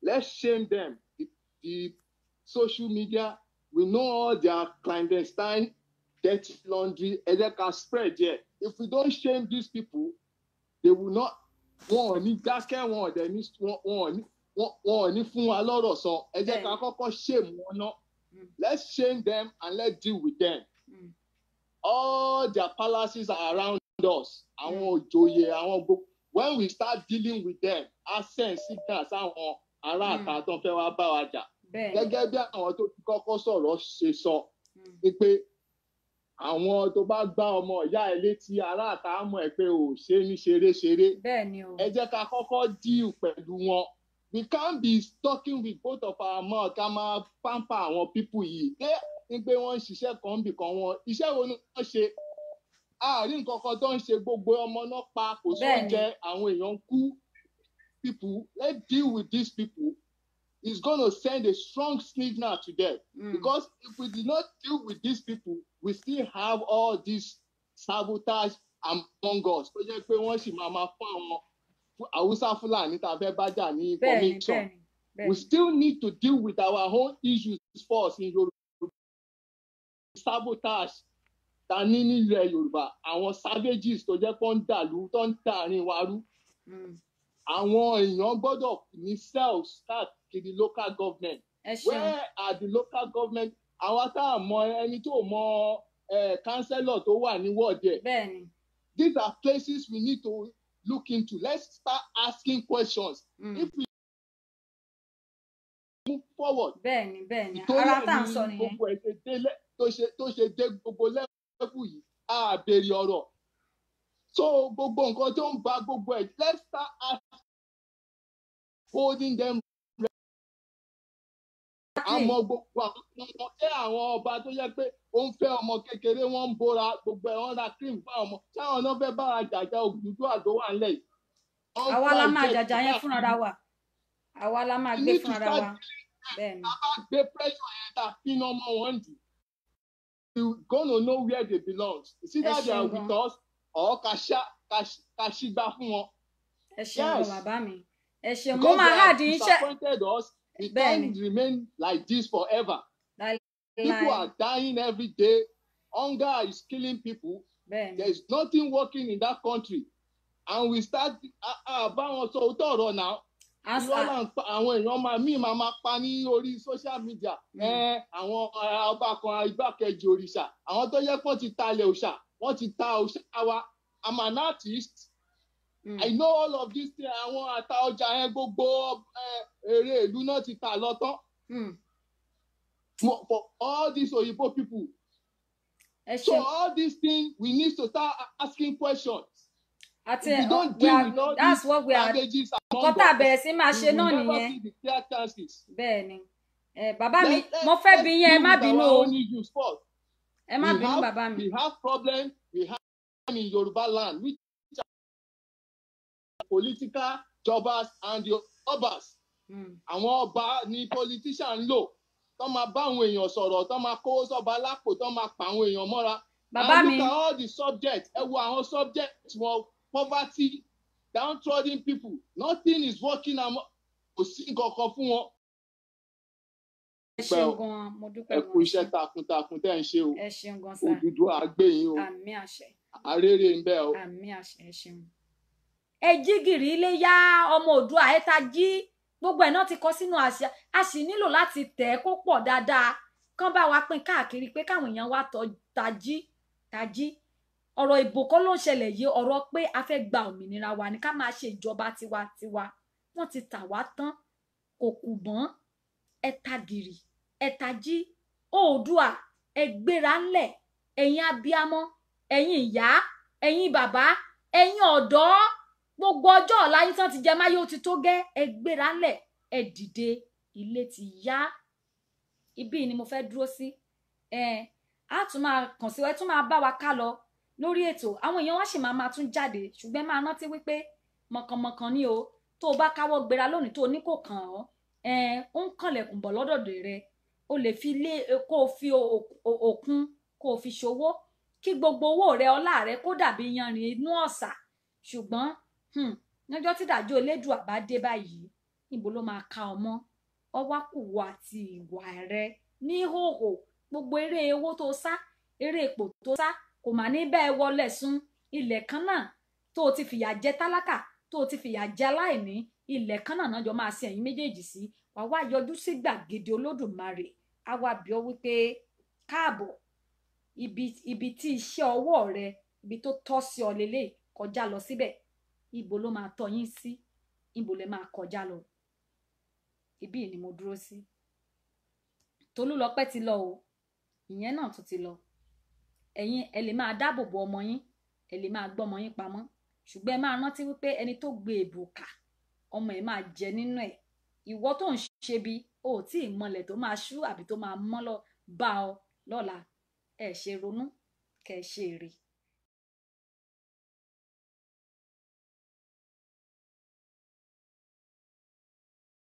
Let's shame them. The social media, we know all their clandestine dirty laundry. Ẹ jẹ́ ká spread there. If we don't shame these people, they will not. Wọn ò ní dákẹ́, wọn ò dẹ̀ ní wọn ò ní fún wa lọ́rọ̀ sọ. Ẹ jẹ́ ká kọ́kọ́ shame wọn ná. Let's shame them and let's deal with them. All their palaces are around us. Àwọn òjòyè, àwọn gbogbo. When we start dealing with them, a send signals àwọn ará àta tó ń fẹ́ wá bá wa jà. Gẹ́gẹ́ bí àwọn tó ti kọ́kọ́ sọ̀rọ̀ ṣe sọ ni pé àwọn tó bá gbá ọmọ ìyá ẹ létí ará àta mọ̀ ẹ́ pé ò ṣe ní ṣeré-ṣeré. Ẹ jẹ́ ká kọ́kọ́ deal pẹ̀lú wọn. We can't be talking with both of our mouth ká máa pamper àwọn people yìí. Dé ní pé wọ́n ń ṣiṣẹ́ kan bì kan wọn. Iṣẹ́ wo ni wọ́n ṣe? Àárín nǹkan kan tó ń ṣe, gbogbo ọmọ náà pa, kò sóúnjẹ, àwọn èèyàn ń kú. People, let's deal with these people. It's going to send a strong signal to them. Because if we did not deal with these people, we still have all this sabotage among us. Tó jẹ́ pé wọ́n sì máa máa fún àwọn Hausa Fulani tá a fẹ́ bá jà ní information. We still need to deal with our own issues first in Yorùbá. Sabotage ta ní nílẹ̀ Yorùbá, àwọn savages tó jẹ́ pé ń dàlú, tó ń dàrin wa rú. Àwọn èèyàn gbọ́dọ̀ ní cells káàkiri local government. Where are the local government? Àwa tá a mọ ẹni tó mọ councillor tó wà ní ward ẹ̀. These are places we need to look into. Let's start asking questions. If we move forward. Bẹ́ẹ̀ni, bẹ́ẹ̀ni. Ara tá à ń sọ nìyẹn. Gbogbo ẹ̀ ṣe dé tó ṣe dé gbogbo level yìí, a béèrè ọ̀rọ̀. So gbogbo nǹkan tó ń ba gbogbo ẹ̀, let's start holding them. Àmọ́ gbogbo àwọn ọmọ ṣé àwọn ọba tó yẹ pé ó ń fẹ́ ọmọ kékeré, wọ́n ń bóra gbogbo ẹ̀, wọ́n ra cream fún àwọn ọmọ, ṣáwọn náà fẹ́ bára jàjà Odùduwà tó wà nílẹ̀ yìí? Àwa la máa jàjà yẹn fúnra wa, àwa la máa gbé fúnra wa. Bẹ́ẹ̀ ni. A bá gbé pressure yẹn ta iná ọmọ wọn dì, you gonna know where they belong. It's either they are with us or ká ṣígbá fún wọn. Ẹ ṣeun gan bàbá mi, ẹ ṣeun. Mo máa hàdí iṣẹ́. Disappointed us. We can't remain like this forever. People are dying every day. Hunger is killing people. There is nothing working in that country. And we start báwọn sọ òótọ́ ọ̀rọ̀ náà. Àwọn èèyàn máa mí máa pa ní orí social media. Àwọn ọba kan igbákejì òrìṣà. Àwọn tó yẹ kó ti talẹ̀ òòṣà, wọ́n ti ta òòṣà wa. I'm an artist. I know all of these things. Àwọn ata ọjà yẹn gbogbo èrè ìlú náà ti tà lọ tán. For all these Oyinbo people. So all these things, we need to start asking questions. Àti If we don't deal with all that's these what we are. packages among Nǹkan tá a us, bẹ̀rẹ̀ sí máa we ṣe will náà never nìyẹn. see the clear chances. Bẹ́ẹ̀ ni. Bàbá mi, Let, mo fẹ́ let's bi yín, ẹ deal má with bínú our o. own issues first. Ẹ má We bínú have bàbá mi. we have problems, we have in Yoruba land, which are political jobbers and the obas. Àwọn ọba ni politician ń lò tó máa bá àwọn èèyàn sọ̀rọ̀, tó máa kówó sọ́ba lápò, tó máa pa àwọn èèyàn mọ́ra. Bàbá And mi, look at all the subjects. Ẹ wo àwọn subjects wọn, poverty, downtrodden people, nothing is working, kò sí nǹkan kan fún wọn. Ẹ ṣeun gan, mo dúpẹ́ Ẹ gan. kú iṣẹ́ takuntakun tẹ́ ń ṣe o. Ẹ ṣeun gan sá. Odùduwà á gbè yín o. Àmín àṣẹ. Arére ń bẹ o. Àmín àṣẹ, ẹ ṣeun. Ẹ jí gìrì ilé yá ọmọ Oòduà, ẹ ta jí. Gbogbo ẹ̀ náà ti kọ sínú àṣà, a sì nílò láti tẹ̀ ẹ́ kó pọ̀ dáadáa, kán bá wa pín káàkiri pé káwọn èèyàn wa ta jí ta jí. Ọ̀rọ̀ ìbò kọ́ ló ń ṣẹlẹ̀ yìí, ọ̀rọ̀ pé a fẹ́ gba òmìnira wa ni, ká máa ṣe ìjọba tiwantiwa. Wọ́n ti tà wá tán, kò kù mọ́. Ẹ ta gìrì, ẹ ta jí. Oòduà, ẹ gbéra ńlẹ̀. Ẹ̀yin abiyamọ, ẹ̀yin ìyá, ẹ̀yin bàbá, ẹ̀yin ọ̀dọ́, gbogbo ọjọ́ ọ̀la yín tán ti jẹ máyé ó ti tó gẹ́. Ẹ gbéra ńlẹ̀, ẹ dìde, ilé ti yá. Ibí ni mo fẹ́ dúró sí. Á tún máa kàn sí wa, ẹ tún máa bá wa ká lọ lórí ètò. Àwọn èèyàn wá sì máa tún jáde, ṣùgbọ́n ẹ máa rántí wípé mọ̀kànmọ̀kàn ni o. Tó o bá káwọ́ gbéra lónìí tó o ní kò kàn ọ́, ó ń kànlẹ̀kùn bọ̀ lọ́dọ̀dọ̀ rẹ. O lè fi lé kó o fi òkun kó o fi ṣòwò, kí gbogbo owó rẹ, ọlá rẹ kó dàbí yanrìn inú ọ̀sà. Ṣùgbọ́n lọ́jọ́ tí ìdájọ́ Elédùà bá dé báyìí, níbo ló máa ka ọmọ? Ọwá kù wọ àti ìwà rẹ ní hòhò. Gbogbo eré owó tó sá, eré ipò tó sá, kò mà ní bẹ́ẹ̀ wọlé sùn. Ilẹ̀ kan náà tó o ti fìyà jẹ tálákà, tó o ti fìyà jẹ aláìní, ilẹ̀ kan náà jọ máa sin ẹ̀yin méjèèjì sí. Wà wá yọjú sí gbàgede Olódùmarè, á wá bi ọ́ wípé káàbọ̀, ibi tí iṣẹ́ ọwọ́ rẹ, ibi tó tọ́ sí ọ lélẹ̀, kọjá lọ síbẹ̀. Ibo ló máa tọ́ yín sí? Ibo lẹ máa kọjá lọ? Ibí ni mo dúró sí. Tolúlọpẹ́ ti lọ o, ìyẹn náà tún ti lọ. Ẹ̀yin ẹ lè máa dáàbò bo ọmọ yín, ẹ lè máa gbọ́mọ yín pamọ́, ṣùgbọ́n ẹ máa rántí wípé ẹni tó gbé èbùkà, ọmọ ẹ máa jẹ nínú ẹ̀. Ìwọ tó ń ṣe bí o ò tí ì mọlẹ̀ tó máa ṣú àbí tó máa mọ́ lọ bá ọ lọ́la. Ẹ ṣe ronú kẹ́ ẹ ṣe èrè.